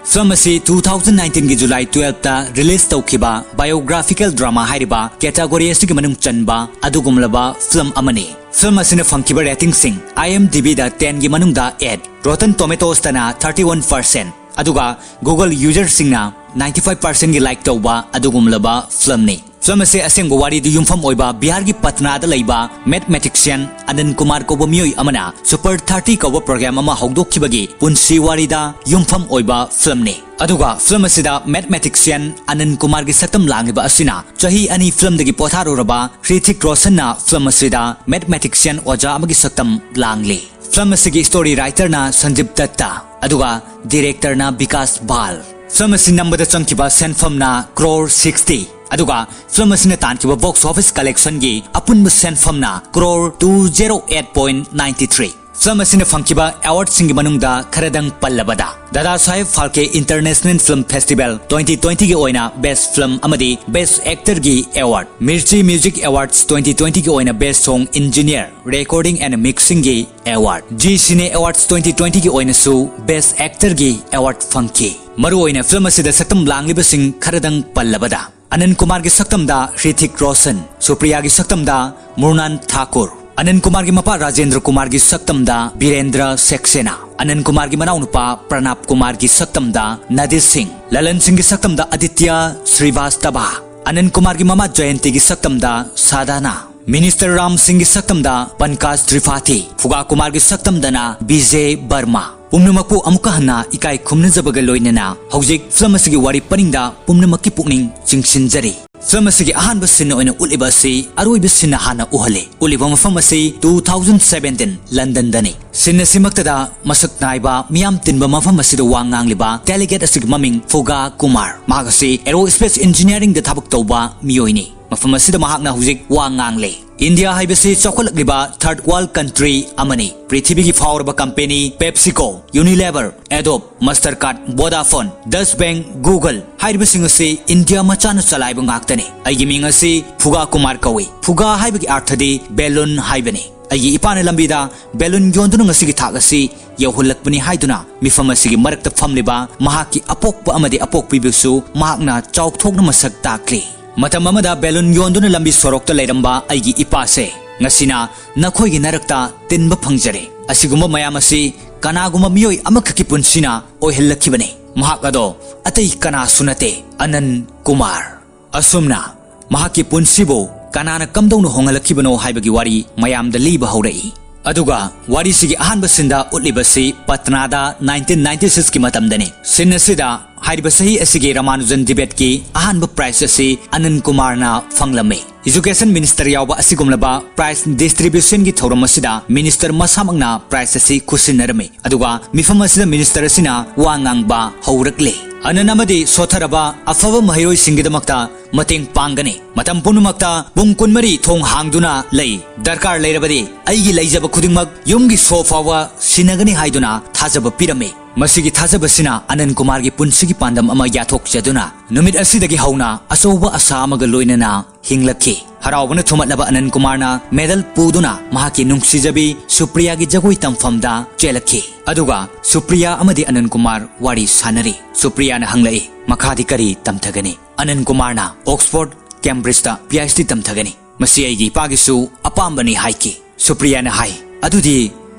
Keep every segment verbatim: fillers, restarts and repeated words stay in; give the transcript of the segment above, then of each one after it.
Film ꯑꯁꯤ two thousand ꯅꯥꯏꯟꯇꯤꯟꯒꯤ July twelfth release ꯇꯧꯈꯤꯕ ꯕꯥꯏꯑꯣꯒ꯭ꯔꯥꯐꯤꯀꯦꯜ ꯗ꯭ꯔꯃꯥ ꯍꯥꯏꯔꯤꯕ ꯀꯦꯇꯥꯒꯣꯔꯤ ꯑꯁꯤꯒꯤ ꯃꯅꯨꯡ ꯆꯟꯕ ꯑꯗꯨꯒꯨꯝꯂꯕ ꯐꯤꯂꯝ ꯑꯃꯅꯤ꯫ ꯐꯤꯂꯝ ꯑꯁꯤꯅ ꯐꯪꯈꯤꯕ ꯔꯦꯇꯤꯡꯁꯤꯡ IMDbꯗ ꯇꯦꯟꯒꯤ ꯃꯅꯨꯡꯗ ꯑꯦꯠ, ꯔꯣꯇꯟ ꯇꯣꯃꯦꯇꯣꯁꯇꯅ ꯊꯥꯔꯇꯤ ꯋꯥꯟ ꯄꯥꯔꯁꯦꯟ, ꯑꯗꯨꯒ Google ꯌꯨꯖꯔꯁꯤꯡꯅ ꯅꯥꯏꯟꯇꯤ ꯐꯥꯏꯚ ꯄꯥꯔꯁꯦꯟꯒꯤ ꯂꯥꯏꯛ ꯇꯧꯕ ꯑꯗꯨꯒꯨꯝꯂꯕ ꯐꯤꯂꯝꯅꯤ꯫ ꯐꯤꯂꯝ ꯑꯁꯤ ꯑꯁꯦꯡꯕ ꯋꯥꯔꯤꯗ ꯌꯨꯝꯐꯝ ꯑꯣꯏꯕ ꯕꯤꯍꯥꯔꯒꯤ ꯄꯠꯅꯥꯗ ꯂꯩꯕ ꯃꯦꯊꯃꯦꯇꯤꯛꯁꯤꯌꯟ ꯑꯅꯟ ꯀꯨꯃꯥꯔ ꯀꯧꯕ ꯃꯤꯑꯣꯏ ꯑꯃꯅ ꯁꯨꯄꯔ ꯊꯥꯔꯇꯤ ꯀꯧꯕ ꯄ꯭ꯔꯣꯒ꯭ꯔꯥꯝ ꯑꯃ ꯍꯧꯗꯣꯛꯈꯤꯕꯒꯤ ꯄꯨꯟꯁꯤ ꯋꯥꯔꯤꯗ ꯌꯨꯝꯐꯝ ꯑꯣꯏꯕ ꯐꯤꯂꯝꯅꯤ꯫ ꯑꯗꯨꯒ ꯐꯤꯂꯝ ꯑꯁꯤꯗ ꯃꯦꯊꯃꯦꯇꯤꯛꯁꯤꯌꯟ ꯑꯅꯟ ꯀꯨꯃꯥꯔꯒꯤ ꯁꯛꯇꯝ ꯂꯥꯡꯂꯤꯕ ꯑꯁꯤꯅ ꯆꯍꯤ ꯑꯅꯤ ꯐꯤꯂꯝꯗꯒꯤ ꯄꯣꯊꯥꯔꯨꯔꯕ ꯍ꯭ꯔꯤꯊꯤꯛ ꯔꯣꯁꯟꯅ ꯐꯤꯂꯝ ꯑꯁꯤꯗ ꯃꯦꯊꯃꯦꯇꯤꯛꯁꯤꯌꯟ ꯑꯣꯖꯥ ꯑꯃꯒꯤ ꯁꯛꯇꯝ ꯂꯥꯡꯂꯤ꯫ ꯐꯤꯂꯝ ꯑꯁꯤꯒꯤ ꯁ꯭ꯇꯣꯔꯤ ꯔꯥꯏꯇꯔꯅ ꯁꯟꯖꯤꯞ ꯗꯠꯇ, ꯑꯗꯨꯒ ꯗꯤꯔꯦꯛꯇꯔꯅ ꯕꯤꯀꯥꯁ ꯕꯥꯜ꯫ ꯐꯤꯂꯝ ꯑꯁꯤ ꯅꯝꯕꯗ ꯆꯪꯈꯤꯕ ꯁꯦꯟꯐꯝꯅ ꯀ꯭ꯔꯣꯔ ꯁꯤꯛꯁꯇꯤ, ꯑꯗꯨꯒ ꯐꯤꯂꯝ ꯑꯁꯤꯅ ꯇꯥꯟꯈꯤꯕ ꯕꯣꯛꯁ ꯑꯣꯐꯤꯁ ꯀꯂꯦꯛꯁꯟꯒꯤ ꯑꯄꯨꯟꯕ ꯁꯦꯟꯐꯝꯅ crore two zero eight point ninety three. Film ꯑꯁꯤꯅ ꯐꯪꯈꯤꯕ ꯑꯦꯋꯥꯔꯗꯁꯤꯡꯒꯤ ꯃꯅꯨꯡꯗ ꯈꯔꯗꯪ ꯄꯜꯂꯕꯗ, Dada Saheb Phalke international film festival twenty ꯇ꯭ꯋꯦꯟꯇꯤꯒꯤ ꯑꯣꯏꯅ ꯕꯦꯁ ꯐꯤꯂꯝ ꯑꯃꯗꯤ ꯕꯦꯁ ꯑꯦꯛꯇꯔꯒꯤ award, Mirchi music awards twenty ꯇ꯭ꯋꯦꯟꯇꯤꯒꯤ ꯑꯣꯏꯅ best song engineer, recording and ꯃꯤꯛꯁꯤꯡꯒꯤ award, Zee cine awards twenty ꯇ꯭ꯋꯦꯟꯇꯤꯒꯤ ꯑꯣꯏꯅꯁꯨ ꯕꯦꯁ ꯑꯦꯛꯇꯔꯒꯤ ꯑꯦꯋꯥꯔꯗ ꯐꯪꯈꯤ꯫ ꯃꯔꯨꯑꯣꯏꯅ ꯐꯤꯂꯝ ꯑꯁꯤꯗ ꯁꯛꯇꯝ ꯂꯥꯡꯂꯤꯕꯁꯤꯡ ꯈꯔꯗꯪ ꯄꯜꯂꯕꯗ, ꯑꯅꯟ ꯀꯨꯃꯥꯔꯒꯤ ꯁꯛꯇꯝꯗ ꯍ꯭ꯔꯤꯊꯤꯛ ꯔꯣꯁꯟ, ꯁꯨꯄ꯭ꯔꯤꯌꯥꯒꯤ ꯁꯛꯇꯝꯗ ꯃ꯭ꯔꯨꯅꯥꯟ ꯊꯥꯀꯨꯔ, ꯑꯅꯟ ꯀꯨꯃꯥꯔꯒꯤ ꯃꯄꯥ ꯔꯥꯖꯦꯟꯗ꯭ꯔ ꯀꯨꯃꯥꯔꯒꯤ ꯁꯛꯇꯝꯗ ꯕꯤꯔꯦꯟꯗ꯭ꯔ ꯁꯦꯛꯁꯦꯅꯥ, ꯑꯅꯟ ꯀꯨꯃꯥꯔꯒꯤ ꯃꯅꯥꯎꯅꯨꯄꯥ ꯄ꯭ꯔꯅꯥꯞ ꯀꯨꯃꯥꯔꯒꯤ ꯁꯛꯇꯝꯗ ꯅꯗꯤꯁ ꯁꯤꯡ, ꯂꯂꯟ ꯁꯤꯡꯒꯤ ꯁꯛꯇꯝꯗ ꯑꯗꯤꯇ꯭ꯌ ꯁ꯭ꯔꯤꯚꯥꯁꯇꯕꯥ, ꯑꯅꯟ ꯀꯨꯃꯥꯔꯒꯤ ꯃꯃꯥ ꯖꯌꯟꯇꯤꯒꯤ ꯁꯛꯇꯝꯗ ꯁꯥꯗꯥꯅꯥ, ꯃꯤꯅꯤꯁꯇꯔ ꯔꯥꯝ ꯁꯤꯡꯒꯤ ꯁꯛꯇꯝꯗ ꯄꯟꯀꯥꯖ ꯇ꯭ꯔꯤꯄꯥꯊꯤ, ꯐꯨꯒꯥ ꯀꯨꯃꯥꯔꯒꯤ ꯁꯛꯇꯝꯗꯅ ꯕꯤꯖꯦ ꯕꯔꯃꯥ꯫ ꯄꯨꯝꯅꯃꯛꯄꯨ ꯑꯃꯨꯛꯀ ꯍꯟꯅ ꯏꯀꯥꯏ ꯈꯨꯝꯅꯖꯕꯒ ꯂꯣꯏꯅꯅ ꯍꯧꯖꯤꯛ ꯐꯤꯂꯝ ꯑꯁꯤꯒꯤ ꯋꯥꯔꯤ ꯄꯔꯤꯡꯗ ꯄꯨꯝꯅꯃꯛꯀꯤ ꯄꯨꯛꯅꯤꯡ ꯆꯤꯡꯁꯤꯟꯖꯔꯤ꯫ ꯐꯤꯂꯝ ꯑꯁꯤꯒꯤ ꯑꯍꯥꯟꯕ ꯁꯤꯟ ꯑꯣꯏꯅ ꯎꯠꯂꯤꯕ ꯑꯁꯤ ꯑꯔꯣꯏꯕ ꯁꯤꯟ ꯍꯥꯟꯅ ꯎꯍꯜꯂꯤ꯫ ꯎꯠꯂꯤꯕ ꯃꯐꯝ ꯑꯁꯤ ꯇꯨ ꯊꯥꯎꯖꯟ ꯁꯚꯦꯟꯇꯤꯟ ꯂꯟꯗꯟꯗꯅꯤ꯫ ꯁꯤꯟ ꯑꯁꯤꯃꯛꯇꯗ ꯃꯁꯛ ꯅꯥꯏꯕ ꯃꯤꯌꯥꯝ ꯇꯤꯟꯕ ꯃꯐꯝ ꯑꯁꯤꯗ ꯋꯥ ꯉꯥꯡꯂꯤꯕ ꯗꯦꯂꯤꯒꯦꯠ ꯑꯁꯤꯒꯤ ꯃꯃꯤꯡ ꯐꯨꯒꯥ ꯀꯨꯃꯥꯔ꯫ ꯃꯍꯥꯛ ꯑꯁꯤ ꯑꯦꯔꯣ ꯁ꯭ꯄꯦꯁ ꯏꯟꯖꯤꯅꯤꯌꯥꯔꯤꯡꯗ ꯊꯕꯛ ꯇꯧꯕ ꯃꯤꯑꯣꯏꯅꯤ꯫ ꯃꯐꯝ ꯑꯁꯤꯗ ꯃꯍꯥꯛꯅ ꯍꯧꯖꯤꯛ ꯋꯥ ꯉꯥꯡꯂꯤ꯫ ꯏꯟꯗꯤꯌꯥ ꯍꯥꯏꯕꯁꯤ ꯆꯥꯎꯈꯠꯂꯛꯂꯤꯕ ꯊꯥꯔꯗ ꯋꯥꯔꯜꯗ ꯀꯟꯇ꯭ꯔꯤ ꯑꯃꯅꯤ꯫ ꯄ꯭ꯔꯤꯊꯤꯕꯤꯒꯤ ꯐꯥꯎꯔꯕ company PepsiCo, Unilever, Adobe, Mastercard, Vodafone, Deutsche Bank, Google ꯍꯥꯏꯔꯤꯕꯁꯤꯡ ꯑꯁꯤ ꯏꯟꯗꯤꯌꯥ ꯃꯆꯥꯅ ꯆꯂꯥꯏꯕ ꯉꯥꯛꯇꯅꯤ꯫ ꯑꯩꯒꯤ ꯃꯤꯡ ꯑꯁꯤ ꯐꯨꯒꯥ ꯀꯨꯃꯥꯔ ꯀꯧꯏ꯫ ꯐꯨꯒꯥ ꯍꯥꯏꯕꯒꯤ ꯑꯥꯔꯊꯗꯤ ꯕꯦꯂꯨꯟ ꯍꯥꯏꯕꯅꯤ꯫ ꯑꯩꯒꯤ ꯏꯄꯥꯅ ꯂꯝꯕꯤꯗ ꯕꯦꯂꯨꯟ ꯌꯣꯟꯗꯨꯅ ꯉꯁꯤꯒꯤ ꯊꯥꯛ ꯑꯁꯤ ꯌꯧꯍꯜꯂꯛꯄꯅꯤ ꯍꯥꯏꯗꯨꯅ ꯃꯤꯐꯝ ꯑꯁꯤꯒꯤ ꯃꯔꯛꯇ ꯐꯝꯂꯤꯕ ꯃꯍꯥꯛꯀꯤ ꯑꯄꯣꯛꯄ ꯑꯃꯗꯤ ꯑꯄꯣꯛꯄꯤꯕꯨꯁꯨ ꯃꯍꯥꯛꯅ ꯆꯥꯎꯊꯣꯛꯅ ꯃꯁꯛ ꯇꯥꯛꯂꯤ꯫ ꯃꯇꯝ ꯑꯃꯗ ꯕꯦꯂꯨꯟ ꯌꯣꯟꯗꯨꯅ ꯂꯝꯕꯤ ꯁꯣꯔꯣꯛꯇ ꯂꯩꯔꯝꯕ ꯑꯩꯒꯤ ꯏꯄꯥꯁꯦ ꯉꯁꯤꯅ ꯅꯈꯣꯏꯒꯤ ꯅꯔꯛꯇ ꯇꯤꯟꯕ ꯐꯪꯖꯔꯦ꯫ ꯑꯁꯤꯒꯨꯝꯕ ꯃꯌꯥꯝ ꯑꯁꯤ ꯀꯅꯥꯒꯨꯝꯕ ꯃꯤꯑꯣꯏ ꯑꯃꯈꯛꯀꯤ ꯄꯨꯟꯁꯤꯅ ꯑꯣꯏꯍꯜꯂꯛꯈꯤꯕꯅꯤ꯫ ꯃꯍꯥꯛ ꯑꯗꯣ ꯑꯇꯩ ꯀꯅꯥꯁꯨ ꯅꯠꯇꯦ, ꯑꯅꯟ ꯀꯨꯃꯥꯔ꯫ ꯑꯁꯨꯝꯅ ꯃꯍꯥꯛꯀꯤ ꯄꯨꯟꯁꯤꯕꯨ ꯀꯅꯥꯅ ꯀꯝꯗꯧꯅ ꯍꯣꯡꯍꯜꯂꯛꯈꯤꯕꯅꯣ ꯍꯥꯏꯕꯒꯤ ꯋꯥꯔꯤ ꯃꯌꯥꯝꯗ ꯂꯤꯕ ꯍꯧꯔꯛꯏ꯫ ꯑꯗꯨꯒ ꯋꯥꯔꯤꯁꯤꯒꯤ ꯑꯍꯥꯟꯕ ꯁꯤꯟꯗ ꯎꯠꯂꯤꯕꯁꯤ ꯄꯠꯅꯥꯗ nineteen ninety six ꯀꯤ ꯃꯇꯝꯗꯅꯤ꯫ ꯁꯤꯟ ꯑꯁꯤꯗ ꯍꯥꯏꯔꯤꯕ ꯆꯍꯤ ꯑꯁꯤꯒꯤ ꯔꯃꯥꯅꯨꯖꯟ ꯗꯤꯕꯦꯠꯀꯤ ꯑꯍꯥꯟꯕ ꯄ꯭ꯔꯥꯏꯖ ꯑꯁꯤ ꯑꯅꯟ ꯀꯨꯃꯥꯔꯅ ꯐꯪꯂꯝꯃꯤ꯫ ꯏꯖꯨꯀꯦꯁꯟ ꯃꯤꯅꯤꯁꯇꯔ ꯌꯥꯎꯕ ꯑꯁꯤꯒꯨꯝꯂꯕ ꯄ꯭ꯔꯥꯏꯖ ꯗꯤꯁꯇ꯭ꯔꯤꯕ꯭ꯌꯨꯁꯟꯒꯤ ꯊꯧꯔꯝ ꯑꯁꯤꯗ ꯃꯤꯅꯤꯁꯇꯔ ꯃꯁꯥꯃꯛꯅ ꯄ꯭ꯔꯥꯏꯖ ꯑꯁꯤ ꯈꯨꯠꯁꯤꯟꯅꯔꯝꯃꯤ꯫ ꯑꯗꯨꯒ ꯃꯤꯐꯝ ꯑꯁꯤꯗ ꯃꯤꯅꯤꯁꯇꯔ ꯑꯁꯤꯅ ꯋꯥ ꯉꯥꯡꯕ ꯍꯧꯔꯛꯂꯦ꯫ ꯑꯅꯟ ꯑꯃꯗꯤ ꯁꯣꯠꯊꯔꯕ ꯑꯐꯕ ꯃꯍꯩꯔꯣꯏꯁꯤꯡꯒꯤꯗꯃꯛꯇ ꯃꯇꯦꯡ ꯄꯥꯡꯒꯅꯤ꯫ ꯃꯇꯝ ꯄꯨꯝꯅꯃꯛꯇ ꯄꯨꯡ ꯀꯨꯟꯃꯔꯤ ꯊꯣꯡ ꯍꯥꯡꯗꯨꯅ ꯂꯩ꯫ ꯗꯔꯀꯥꯔ ꯂꯩꯔꯕꯗꯤ ꯑꯩꯒꯤ ꯂꯩꯖꯕ ꯈꯨꯗꯤꯡꯃꯛ ꯌꯨꯝꯒꯤ ꯁꯣ ꯐꯥꯎꯕ ꯁꯤꯟꯅꯒꯅꯤ ꯍꯥꯏꯗꯨꯅ ꯊꯥꯖꯕ ꯄꯤꯔꯝꯃꯤ꯫ ꯃꯁꯤꯒꯤ ꯊꯥꯖꯕꯁꯤꯅ ꯑꯅꯟ ꯀꯨꯃꯥꯔꯒꯤ ꯄꯨꯟꯁꯤꯒꯤ ꯄꯥꯟꯗꯝ ꯑꯃ ꯌꯥꯊꯣꯛꯆꯗꯨꯅ ꯅꯨꯃꯤꯠ ꯑꯁꯤꯗꯒꯤ ꯍꯧꯅ ꯑꯆꯧꯕ ꯑꯁꯥ ꯑꯃꯒ ꯂꯣꯏꯅꯅ ꯍꯤꯡꯂꯛꯈꯤ꯫ ꯍꯔꯥꯎꯕꯅ ꯊꯨꯝꯍꯠꯂꯕ ꯑꯅꯟ ꯀꯨꯃꯥꯔꯅ ꯃꯦꯗꯜ ꯄꯨꯗꯨꯅ ꯃꯍꯥꯛꯀꯤ ꯅꯨꯡꯁꯤꯖꯕꯤ ꯁꯨꯄ꯭ꯔꯤꯌꯥꯒꯤ ꯖꯒꯣꯏ ꯇꯝꯐꯝꯗ ꯆꯦꯜꯂꯛꯈꯤ꯫ ꯑꯗꯨꯒ ꯁꯨꯄ꯭ꯔꯤꯌꯥ ꯑꯃꯗꯤ ꯑꯅꯟ ꯀꯨꯃꯥꯔ ꯋꯥꯔꯤ ꯁꯥꯟꯅꯔꯤ꯫ ꯁꯨꯄ꯭ꯔꯤꯌꯥꯅ ꯍꯪꯂꯛꯏ, "ꯃꯈꯥꯗꯤ ꯀꯔꯤ ꯇꯝꯊꯒꯅꯤ?" ꯑꯅꯟ ꯀꯨꯃꯥꯔꯅ, "ꯑꯣꯛꯁꯐꯣꯔꯗ, ꯀꯦꯝꯕ꯭ꯔꯤꯖꯇ ꯄꯤ ꯑꯩꯆ ꯗꯤ ꯇꯝꯊꯒꯅꯤ꯫ ꯃꯁꯤ ꯑꯩꯒꯤ ꯏꯄꯥꯒꯤꯁꯨ ꯑꯄꯥꯝꯕꯅꯤ" ꯍꯥꯏꯈꯤ꯫ ꯁꯨꯄ꯭ꯔꯤꯌꯥꯅ ꯍꯥꯏ, "ꯑꯗꯨꯗꯤ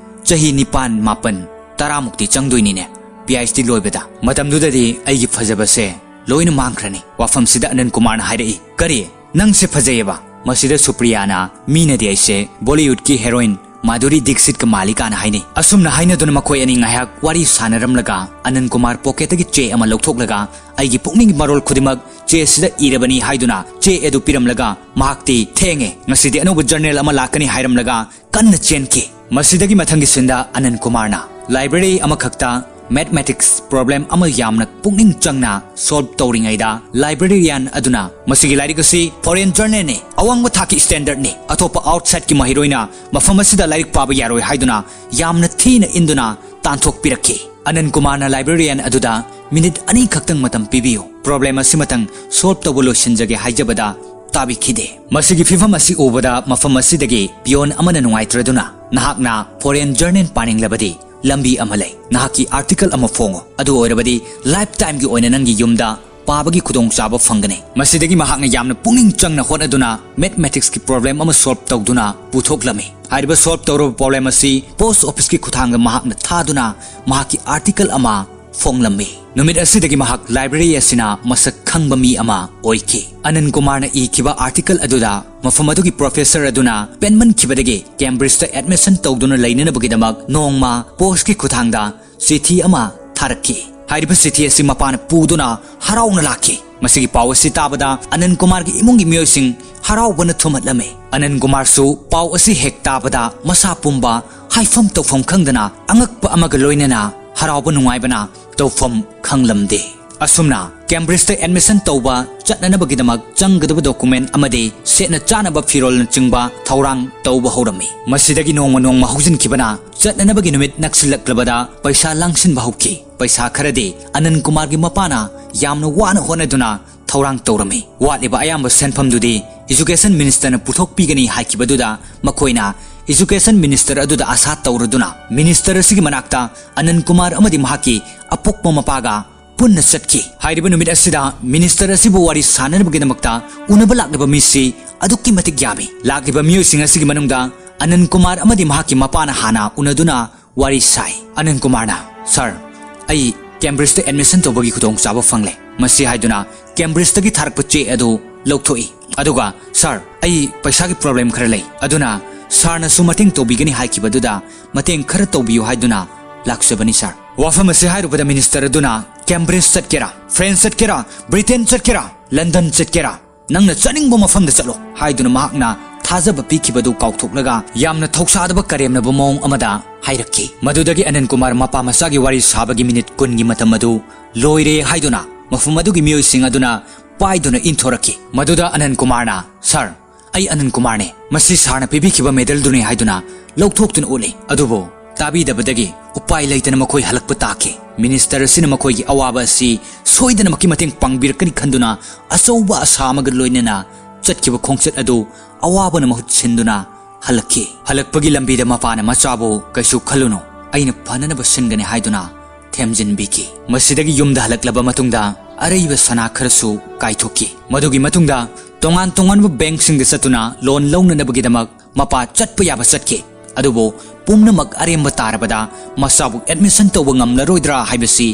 ꯆꯍꯤ ꯅꯤꯄꯥꯟ, ꯃꯥꯄꯟ, ꯇꯔꯥꯃꯨꯛꯇꯤ ꯆꯪꯗꯣꯏꯅꯤꯅꯦ ꯄꯤ ꯑꯩꯆ ꯗꯤ ꯂꯣꯏꯕꯗ꯫ ꯃꯇꯝꯗꯨꯗꯗꯤ ꯑꯩꯒꯤ ꯐꯖꯕꯁꯦ ꯂꯣꯏꯅ ꯃꯥꯡꯈ꯭ꯔꯅꯤ꯫" ꯋꯥꯐꯝꯁꯤꯗ ꯑꯅꯟ ꯀꯨꯃꯥꯔꯅ ꯍꯥꯏꯔꯛꯏ, "ꯀꯔꯤ? ꯅꯪꯁꯦ ꯐꯖꯩꯌꯦꯕ?" ꯃꯁꯤꯗ ꯁꯨꯄ꯭ꯔꯤꯌꯥꯅ, "ꯃꯤꯅꯗꯤ ꯑꯩꯁꯦ ꯕꯣꯂꯤꯋꯨꯗꯀꯤ ꯍꯦꯔꯣꯏꯟ ꯃꯥꯙꯨꯔꯤ ꯗꯤꯛꯁꯤꯠꯀ ꯃꯥꯜꯂꯤ" ꯀꯥꯏꯅ ꯍꯥꯏꯅꯩ꯫ ꯑꯁꯨꯝꯅ ꯍꯥꯏꯅꯗꯨꯅ ꯃꯈꯣꯏ ꯑꯅꯤ ꯉꯥꯏꯍꯥꯛ ꯋꯥꯔꯤ ꯁꯥꯟꯅꯔꯝꯂꯒ ꯑꯅꯟ ꯀꯨꯃꯥꯔ ꯄꯣꯀꯦꯠꯇꯒꯤ ꯆꯦ ꯑꯃ ꯂꯧꯊꯣꯛꯂꯒ ꯑꯩꯒꯤ ꯄꯨꯛꯅꯤꯡꯒꯤ ꯃꯔꯣꯜ ꯈꯨꯗꯤꯡꯃꯛ ꯆꯦ ꯑꯁꯤꯗ ꯏꯔꯕꯅꯤ ꯍꯥꯏꯗꯨꯅ ꯆꯦ ꯑꯗꯨ ꯄꯤꯔꯝꯂꯒ ꯃꯍꯥꯛꯇꯤ, "ꯊꯦꯡꯉꯦ, ꯉꯁꯤꯗꯤ ꯑꯅꯧꯕ ꯖꯔꯅꯦꯜ ꯑꯃ ꯂꯥꯛꯀꯅꯤ" ꯍꯥꯏꯔꯝꯂꯒ ꯀꯟꯅ ꯆꯦꯟꯈꯤ꯫ ꯃꯁꯤꯗꯒꯤ ꯃꯊꯪꯒꯤ ꯁꯤꯟꯗ ꯑꯅꯟ ꯀꯨꯃꯥꯔꯅ ꯂꯥꯏꯕ꯭ꯔꯦꯔꯤ ꯑꯃꯈꯛꯇ ꯃꯦꯊꯃꯦꯇꯤꯛꯁ ꯄ꯭ꯔꯣꯕ꯭ꯂꯦꯝ ꯑꯃ ꯌꯥꯝꯅ ꯄꯨꯛꯅꯤꯡ ꯆꯪꯅ ꯁꯣꯜꯕ ꯇꯧꯔꯤꯉꯩꯗ ꯂꯥꯏꯕ꯭ꯔꯦꯔꯤꯌꯥꯟ ꯑꯗꯨꯅ ꯃꯁꯤꯒꯤ ꯂꯥꯏꯔꯤꯛ ꯑꯁꯤ ꯐꯣꯔꯦꯟ ꯖꯔꯅꯦꯜꯅꯤ, ꯑꯋꯥꯡꯕ ꯊꯥꯛꯀꯤ ꯁ꯭ꯇꯦꯟꯗꯔꯗꯅꯤ, ꯑꯇꯣꯞꯄ ꯑꯥꯎꯠꯁꯥꯏꯠꯀꯤ ꯃꯍꯩꯔꯣꯏꯅ ꯃꯐꯝ ꯑꯁꯤꯗ ꯂꯥꯏꯔꯤꯛ ꯄꯥꯕ ꯌꯥꯔꯣꯏ ꯍꯥꯏꯗꯨꯅ ꯌꯥꯝꯅ ꯊꯤꯅ ꯏꯟꯗꯨꯅ ꯇꯥꯟꯊꯣꯛꯄꯤꯔꯛꯈꯤ꯫ ꯑꯅꯟ ꯀꯨꯃꯥꯔꯅ ꯂꯥꯏꯕ꯭ꯔꯦꯔꯤꯌꯥꯟ ꯑꯗꯨꯗ ꯃꯤꯅꯤꯠ ꯑꯅꯤ ꯈꯛꯇꯪ ꯃꯇꯝ ꯄꯤꯕꯤꯌꯨ, ꯄ꯭ꯔꯣꯕ꯭ꯂꯦꯝ ꯑꯁꯤꯃꯇꯪ ꯁꯣꯜꯕ ꯇꯧꯕ ꯂꯣꯏꯁꯤꯟꯖꯒꯦ ꯍꯥꯏꯖꯕꯗ ꯇꯥꯕꯤꯈꯤꯗꯦ꯫ ꯃꯁꯤꯒꯤ ꯐꯤꯚꯝ ꯑꯁꯤ ꯎꯕꯗ ꯃꯐꯝ ꯑꯁꯤꯗꯒꯤ peon ꯑꯃꯅ ꯅꯨꯡꯉꯥꯏꯇ꯭ꯔꯗꯨꯅ, "ꯅꯍꯥꯛꯅ foreign journal ꯄꯥꯅꯤꯡꯂꯕꯗꯤ ꯂꯝꯕꯤ ꯑꯃ ꯂꯩ꯫ ꯅꯍꯥꯛꯀꯤ article ꯑꯃ ꯐꯣꯡꯉꯨ꯫ ꯑꯗꯨ ꯑꯣꯏꯔꯕꯗꯤ lifetime ꯒꯤ ꯑꯣꯏꯅ ꯅꯪꯒꯤ ꯌꯨꯝꯗ ꯄꯥꯕꯒꯤ ꯈꯨꯗꯣꯡꯆꯥꯕ ꯐꯪꯒꯅꯤ"꯫ ꯃꯁꯤꯗꯒꯤ ꯃꯍꯥꯛꯅ ꯌꯥꯝꯅ ꯄꯨꯛꯅꯤꯡ ꯆꯪꯅ ꯍꯣꯠꯅꯗꯨꯅ mathematics ꯀꯤ problem ꯑꯃ solve ꯇꯧꯗꯨꯅ ꯄꯨꯊꯣꯛꯂꯝꯃꯤ꯫ ꯍꯥꯏꯔꯤꯕ solve ꯇꯧꯔꯕ problem ꯑꯁꯤ post office ꯀꯤ ꯈꯨꯠꯊꯥꯡꯗ ꯃꯍꯥꯛꯅ ꯊꯥꯗꯨꯅ ꯃꯍꯥꯛꯀꯤ article ꯑꯃ ꯐꯣꯡꯂꯝꯃꯤ꯫ ꯅꯨꯃꯤꯠ ꯑꯁꯤꯗꯒꯤ ꯃꯍꯥꯛ library ꯑꯁꯤꯅ ꯃꯁꯛ ꯈꯪꯕ ꯃꯤ ꯑꯃ ꯑꯣꯏꯈꯤ꯫ ꯑꯅꯟ ꯀꯨꯃꯥꯔꯅ ꯏꯈꯤꯕ article ꯑꯗꯨꯗ ꯃꯐꯝ ꯑꯗꯨꯒꯤ professor ꯑꯗꯨꯅ ꯄꯦꯟꯃꯟꯈꯤꯕꯗꯒꯤ Cambridge ꯇ admission ꯇꯧꯗꯨꯅ ꯂꯩꯅꯅꯕꯒꯤꯗꯃꯛ ꯅꯣꯡꯃ post ꯀꯤ ꯈꯨꯠꯊꯥꯡꯗ ꯆꯤꯊꯤ ꯑꯃ ꯊꯥꯔꯛꯈꯤ꯫ ꯍꯥꯏꯔꯤꯕ ꯆꯤꯊꯤ ꯑꯁꯤ ꯃꯄꯥꯅ ꯄꯨꯗꯨꯅ ꯍꯔꯥꯎꯅ ꯂꯥꯛꯈꯤ꯫ ꯃꯁꯤꯒꯤ ꯄꯥꯎ ꯑꯁꯤ ꯇꯥꯕꯗ ꯑꯅꯟ ꯀꯨꯃꯥꯔꯒꯤ ꯏꯃꯨꯡꯒꯤ ꯃꯤꯑꯣꯏꯁꯤꯡ ꯍꯔꯥꯎꯕꯅ ꯊꯨꯝꯍꯠꯂꯝꯃꯤ꯫ ꯑꯅꯟ ꯀꯨꯃꯥꯔꯁꯨ ꯄꯥꯎ ꯑꯁꯤ ꯍꯦꯛ ꯇꯥꯕꯗ ꯃꯁꯥ ꯄꯨꯝꯕ ꯍꯥꯏꯐꯝ ꯇꯧꯐꯝ ꯈꯪꯗꯅ ꯑꯉꯛꯄ ꯑꯃꯒ ꯂꯣꯏꯅꯅ ꯍꯔꯥꯎꯕ ꯅꯨꯡꯉꯥꯏꯕꯅ ꯇꯧꯐꯝ ꯈꯪꯂꯝꯗꯦ꯫ ꯑꯁꯨꯝꯅ Cambridge ꯇ admission ꯇꯧꯕ ꯆꯠꯅꯅꯕꯒꯤꯗꯃꯛ ꯆꯪꯒꯗꯕ document ꯑꯃꯗꯤ ꯁꯦꯠꯅ ꯆꯥꯅꯕ ꯐꯤꯔꯣꯜꯅꯆꯤꯡꯕ ꯊꯧꯔꯥꯡ ꯇꯧꯕ ꯍꯧꯔꯝꯃꯤ꯫ ꯃꯁꯤꯗꯒꯤ ꯅꯣꯡꯃ ꯅꯣꯡꯃ ꯍꯧꯖꯤꯟꯈꯤꯕꯅ ꯆꯠꯅꯅꯕꯒꯤ ꯅꯨꯃꯤꯠ ꯅꯛꯁꯤꯜꯂꯛꯂꯕꯗ ꯄꯩꯁꯥ ꯂꯥꯡꯁꯤꯟꯕ ꯍꯧꯈꯤ꯫ ꯄꯩꯁꯥ ꯈꯔꯗꯤ ꯑꯅꯟ ꯀꯨꯃꯥꯔꯒꯤ ꯃꯄꯥꯅ ꯌꯥꯝꯅ ꯋꯥꯅ ꯍꯣꯠꯅꯗꯨꯅ ꯊꯧꯔꯥꯡ ꯇꯧꯔꯝꯃꯤ꯫ ꯋꯥꯠꯂꯤꯕ ꯑꯌꯥꯝꯕ ꯁꯦꯟꯐꯝꯗꯨꯗꯤ education minister ꯅ ꯄꯨꯊꯣꯛꯄꯤꯒꯅꯤ ꯍꯥꯏꯈꯤꯕꯗꯨꯗ ꯃꯈꯣꯏꯅ education minister ꯑꯗꯨꯗ ꯑꯁꯥ ꯇꯧꯔꯗꯨꯅ minister ꯑꯁꯤꯒꯤ ꯃꯅꯥꯛꯇ ꯑꯅꯟ ꯀꯨꯃꯥꯔ ꯑꯃꯗꯤ ꯃꯍꯥꯛꯀꯤ ꯑꯄꯣꯛꯄ ꯃꯄꯥꯒ ꯄꯨꯟꯅ ꯆꯠꯈꯤ꯫ ꯍꯥꯏꯔꯤꯕ ꯅꯨꯃꯤꯠ ꯑꯁꯤꯗ minister ꯑꯁꯤꯕꯨ ꯋꯥꯔꯤ ꯁꯥꯅꯅꯕꯒꯤꯗꯃꯛꯇ ꯎꯅꯕ ꯂꯥꯛꯂꯤꯕ ꯃꯤꯁꯤ ꯑꯗꯨꯛꯀꯤ ꯃꯇꯤꯛ ꯌꯥꯝꯃꯤ꯫ ꯂꯥꯛꯂꯤꯕ ꯃꯤꯑꯣꯏꯁꯤꯡ ꯑꯁꯤꯒꯤ ꯃꯅꯨꯡꯗ ꯑꯅꯟ ꯀꯨꯃꯥꯔ ꯑꯃꯗꯤ ꯃꯍꯥꯛꯀꯤ ꯃꯄꯥꯅ ꯍꯥꯟꯅ ꯎꯅꯗꯨꯅ ꯋꯥꯔꯤ ꯁꯥꯏ꯫ ꯑꯅꯟ ꯀꯨꯃꯥꯔꯅ, "Sir, ꯑꯩ Cambridge ꯇ admission ꯇꯧꯕꯒꯤ ꯈꯨꯗꯣꯡꯆꯥꯕ ꯐꯪꯂꯦ"꯫ ꯃꯁꯤ ꯍꯥꯏꯗꯨꯅ Cambridge ꯇꯒꯤ ꯊꯥꯔꯛꯄ ꯆꯦ ꯑꯗꯨ ꯂꯧꯊꯣꯛꯏ꯫ ꯑꯗꯨꯒ, "Sir, ꯑꯩ ꯄꯩꯁꯥꯒꯤ problem ꯈꯔ ꯂꯩ, ꯑꯗꯨꯅ sir ꯅꯁꯨ ꯃꯇꯦꯡ ꯇꯧꯕꯤꯒꯅꯤ ꯍꯥꯏꯈꯤꯕꯗꯨꯗ ꯃꯇꯦꯡ ꯈꯔ ꯇꯧꯕꯤꯌꯨ ꯍꯥꯏꯗꯨꯅ ꯂꯥꯛꯆꯕꯅꯤ, sir"꯫ ꯋꯥꯐꯝ ꯑꯁꯤ ꯍꯥꯏꯔꯨꯕꯗ minister ꯑꯗꯨꯅ, "Cambridge ꯆꯠꯀꯦꯔꯥ, France ꯆꯠꯀꯦꯔꯥ, Britain ꯆꯠꯀꯦꯔꯥ, London ꯆꯠꯀꯦꯔꯥ, ꯅꯪꯅ ꯆꯠꯅꯤꯡꯕ ꯃꯐꯝꯗ ꯆꯠꯂꯣ" ꯍꯥꯏꯗꯨꯅ ꯃꯍꯥꯛꯅ ꯊꯥꯖꯕ ꯄꯤꯈꯤꯕꯗꯨ ꯀꯥꯎꯊꯣꯛꯂꯒ ꯌꯥꯝꯅ ꯊꯧꯁꯥꯗꯕ ꯀꯔꯦꯝꯅꯕ ꯃꯑꯣꯡ ꯑꯃꯗ ꯍꯥꯏꯔꯛꯈꯤ꯫ ꯃꯗꯨꯗꯒꯤ ꯑꯅꯟ ꯀꯨꯃꯥꯔ ꯃꯄꯥ ꯃꯆꯥꯒꯤ ꯋꯥꯔꯤ ꯁꯥꯕꯒꯤ ꯃꯤꯅꯤꯠ ꯀꯨꯟꯒꯤ ꯃꯇꯝ ꯑꯗꯨ ꯂꯣꯏꯔꯦ ꯍꯥꯏꯗꯨꯅ ꯃꯐꯝ ꯑꯗꯨꯒꯤ ꯃꯤꯑꯣꯏꯁꯤꯡ ꯑꯗꯨꯅ ꯄꯥꯏꯗꯨꯅ ꯏꯟꯊꯣꯔꯛꯈꯤ꯫ ꯃꯗꯨꯗ ꯑꯅꯟ ꯀꯨꯃꯥꯔꯅ, "Sir, ꯑꯩ ꯑꯅꯟ ꯀꯨꯃꯥꯔꯅꯦ, ꯃꯁꯤ sir ꯅ ꯄꯤꯕꯤꯈꯤꯕ medal ꯗꯨꯅꯤ" ꯍꯥꯏꯗꯨꯅ ꯂꯧꯊꯣꯛꯇꯨꯅ ꯎꯠꯂꯤ꯫ ꯑꯗꯨꯕꯨ ꯇꯥꯕꯤꯗꯕꯗꯒꯤ ꯎꯄꯥꯏ ꯂꯩꯇꯅ ꯃꯈꯣꯏ ꯍꯜꯂꯛꯄ ꯇꯥꯈꯤ꯫ Minister ꯑꯁꯤꯅ ꯃꯈꯣꯏꯒꯤ ꯑꯋꯥꯕ ꯑꯁꯤ ꯁꯣꯏꯗꯅꯃꯛꯀꯤ ꯃꯇꯦꯡ ꯄꯥꯡꯕꯤꯔꯛꯀꯅꯤ ꯈꯟꯗꯨꯅ ꯑꯆꯧꯕ ꯑꯁꯥ ꯑꯃꯒ ꯂꯣꯏꯅꯅ ꯆꯠꯈꯤꯕ ꯈꯣꯡꯆꯠ ꯑꯗꯨ ꯑꯋꯥꯕꯅ ꯃꯍꯨꯠ ꯁꯤꯟꯗꯨꯅ ꯍꯜꯂꯛꯈꯤ꯫ ꯍꯜꯂꯛꯄꯒꯤ ꯂꯝꯕꯤꯗ ꯃꯄꯥꯅ "ꯃꯆꯥꯕꯨ ꯀꯩꯁꯨ ꯈꯜꯂꯨꯅꯨ, ꯑꯩꯅ ꯐꯅꯅꯕ ꯁꯤꯟꯒꯅꯤ" ꯍꯥꯏꯗꯨꯅ ꯊꯦꯝꯖꯤꯟꯕꯤꯈꯤ꯫ ꯃꯁꯤꯗꯒꯤ ꯌꯨꯝꯗ ꯍꯜꯂꯛꯂꯕ ꯃꯇꯨꯡꯗ ꯑꯔꯩꯕ ꯁꯅꯥ ꯈꯔꯁꯨ ꯀꯥꯏꯊꯣꯛꯈꯤ꯫ ꯃꯗꯨꯒꯤ ꯃꯇꯨꯡꯗ ꯇꯣꯉꯥꯟ ꯇꯣꯉꯥꯟꯕ ꯕꯦꯡꯛꯁꯤꯡꯗ ꯆꯠꯇꯨꯅ ꯂꯣꯟ ꯂꯧꯅꯅꯕꯒꯤꯗꯃꯛ ꯃꯄꯥ ꯆꯠꯄ ꯌꯥꯕ ꯆꯠꯈꯤ꯫ ꯑꯗꯨꯕꯨ ꯄꯨꯝꯅꯃꯛ ꯑꯔꯦꯝꯕ ꯇꯥꯔꯕꯗ ꯃꯆꯥꯕꯨ ꯑꯦꯗꯃꯤꯁꯟ ꯇꯧꯕ ꯉꯝꯂꯔꯣꯏꯗ꯭ꯔꯥ ꯍꯥꯏꯕꯁꯤ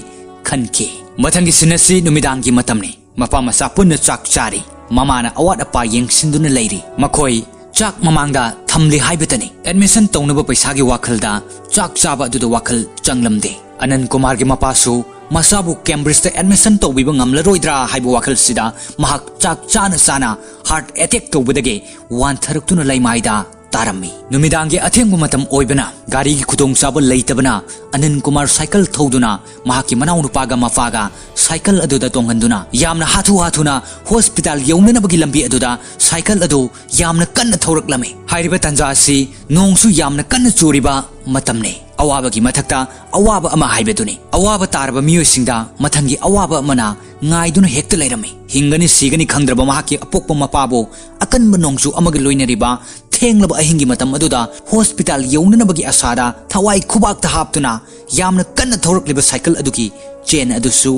ꯈꯟꯈꯤ꯫ ꯃꯊꯪꯒꯤ ꯁꯤꯟ ꯑꯁꯤ ꯅꯨꯃꯤꯗꯥꯡꯒꯤ ꯃꯇꯝꯅꯤ꯫ ꯃꯄꯥ ꯃꯆꯥ ꯄꯨꯟꯅ ꯆꯥꯛ ꯆꯥꯔꯤ꯫ ꯃꯃꯥꯅ ꯑꯋꯥꯠ ꯑꯄꯥ ꯌꯦꯡꯁꯤꯟꯗꯨꯅ ꯂꯩꯔꯤ꯫ ꯃꯈꯣꯏ ꯆꯥꯛ ꯃꯃꯥꯡꯗ ꯊꯝꯂꯤ ꯍꯥꯏꯕꯇꯅꯤ꯫ ꯑꯦꯗꯃꯤꯁꯟ ꯇꯧꯅꯕ ꯄꯩꯁꯥꯒꯤ ꯋꯥꯈꯜꯗ ꯆꯥꯛ ꯆꯥꯕ ꯑꯗꯨꯗ ꯋꯥꯈꯜ ꯆꯪꯂꯝꯗꯦ꯫ ꯑꯅꯟ ꯀꯨꯃꯥꯔꯒꯤ ꯃꯄꯥꯁꯨ ꯃꯆꯥꯕꯨ ꯀꯦꯝꯕ꯭ꯔꯤꯖꯇ ꯑꯦꯗꯃꯤꯁꯟ ꯇꯧꯕꯤꯕ ꯉꯝꯂꯔꯣꯏꯗ꯭ꯔꯥ ꯍꯥꯏꯕ ꯋꯥꯈꯜꯁꯤꯗ ꯃꯍꯥꯛ ꯆꯥꯛ ꯆꯥꯅ ꯆꯥꯅ ꯍꯥꯔꯠ ꯑꯦꯇꯦꯛ ꯇꯧꯕꯗꯒꯤ ꯋꯥꯟꯊꯔꯛꯇꯨꯅ ꯂꯩꯃꯥꯏꯗ ꯇꯥꯔꯝꯃꯤ꯫ ꯅꯨꯃꯤꯗꯥꯡꯒꯤ ꯑꯊꯦꯡꯕ ꯃꯇꯝ ꯑꯣꯏꯕꯅ, ꯒꯥꯔꯤꯒꯤ ꯈꯨꯗꯣꯡꯆꯥꯕ ꯂꯩꯇꯕꯅ, ꯑꯅꯟ ꯀꯨꯃꯥꯔ ꯁꯥꯏꯀꯜ ꯊꯧꯗꯨꯅ ꯃꯍꯥꯛꯀꯤ ꯃꯅꯥꯎꯅꯨꯄꯥꯒ ꯃꯄꯥꯒ ꯁꯥꯏꯀꯜ ꯑꯗꯨꯗ ꯇꯣꯡꯍꯟꯗꯨꯅ ꯌꯥꯝꯅ ꯍꯥꯊꯨ ꯍꯥꯊꯨꯅ ꯍꯣꯁꯄꯤꯇꯥꯜ ꯌꯧꯅꯅꯕꯒꯤ ꯂꯝꯕꯤ ꯑꯗꯨꯗ ꯁꯥꯏꯀꯜ ꯑꯗꯨ ꯌꯥꯝꯅ ꯀꯟꯅ ꯊꯧꯔꯛꯂꯝꯃꯤ꯫ ꯍꯥꯏꯔꯤꯕ ꯇꯥꯟꯖꯥ ꯑꯁꯤ ꯅꯣꯡꯁꯨ ꯌꯥꯝꯅ ꯀꯟꯅ ꯆꯨꯔꯤꯕ ꯃꯇꯝꯅꯤ꯫ ꯑꯋꯥꯕꯒꯤ ꯃꯊꯛꯇ ꯑꯋꯥꯕ ꯑꯃ ꯍꯥꯏꯕꯗꯨꯅꯤ꯫ ꯑꯋꯥꯕ ꯇꯥꯔꯕ ꯃꯤꯑꯣꯏꯁꯤꯡꯗ ꯃꯊꯪꯒꯤ ꯑꯋꯥꯕ ꯑꯃꯅ ꯉꯥꯏꯗꯨꯅ ꯍꯦꯛꯇ ꯂꯩꯔꯝꯃꯤ꯫ ꯍꯤꯡꯒꯅꯤ ꯁꯤꯒꯅꯤ ꯈꯪꯗ꯭ꯔꯕ ꯃꯍꯥꯛꯀꯤ ꯑꯄꯣꯛꯄ ꯃꯄꯥꯕꯨ ꯑꯀꯟꯕ ꯅꯣꯡꯖꯨ ꯑꯃꯒ ꯂꯣꯏꯅꯔꯤꯕ ꯊꯦꯡꯂꯕ ꯑꯍꯤꯡꯒꯤ ꯃꯇꯝ ꯑꯗꯨꯗ ꯍꯣꯁꯄꯤꯇꯥꯜ ꯌꯧꯅꯅꯕꯒꯤ ꯑꯁꯥꯗ ꯊꯋꯥꯏ ꯈꯨꯕꯥꯛꯇ ꯍꯥꯞꯇꯨꯅ ꯌꯥꯝꯅ ꯀꯟꯅ ꯊꯧꯔꯛꯂꯤꯕ ꯁꯥꯏꯀꯜ ꯑꯗꯨꯒꯤ ꯆꯦꯟ ꯑꯗꯨꯁꯨ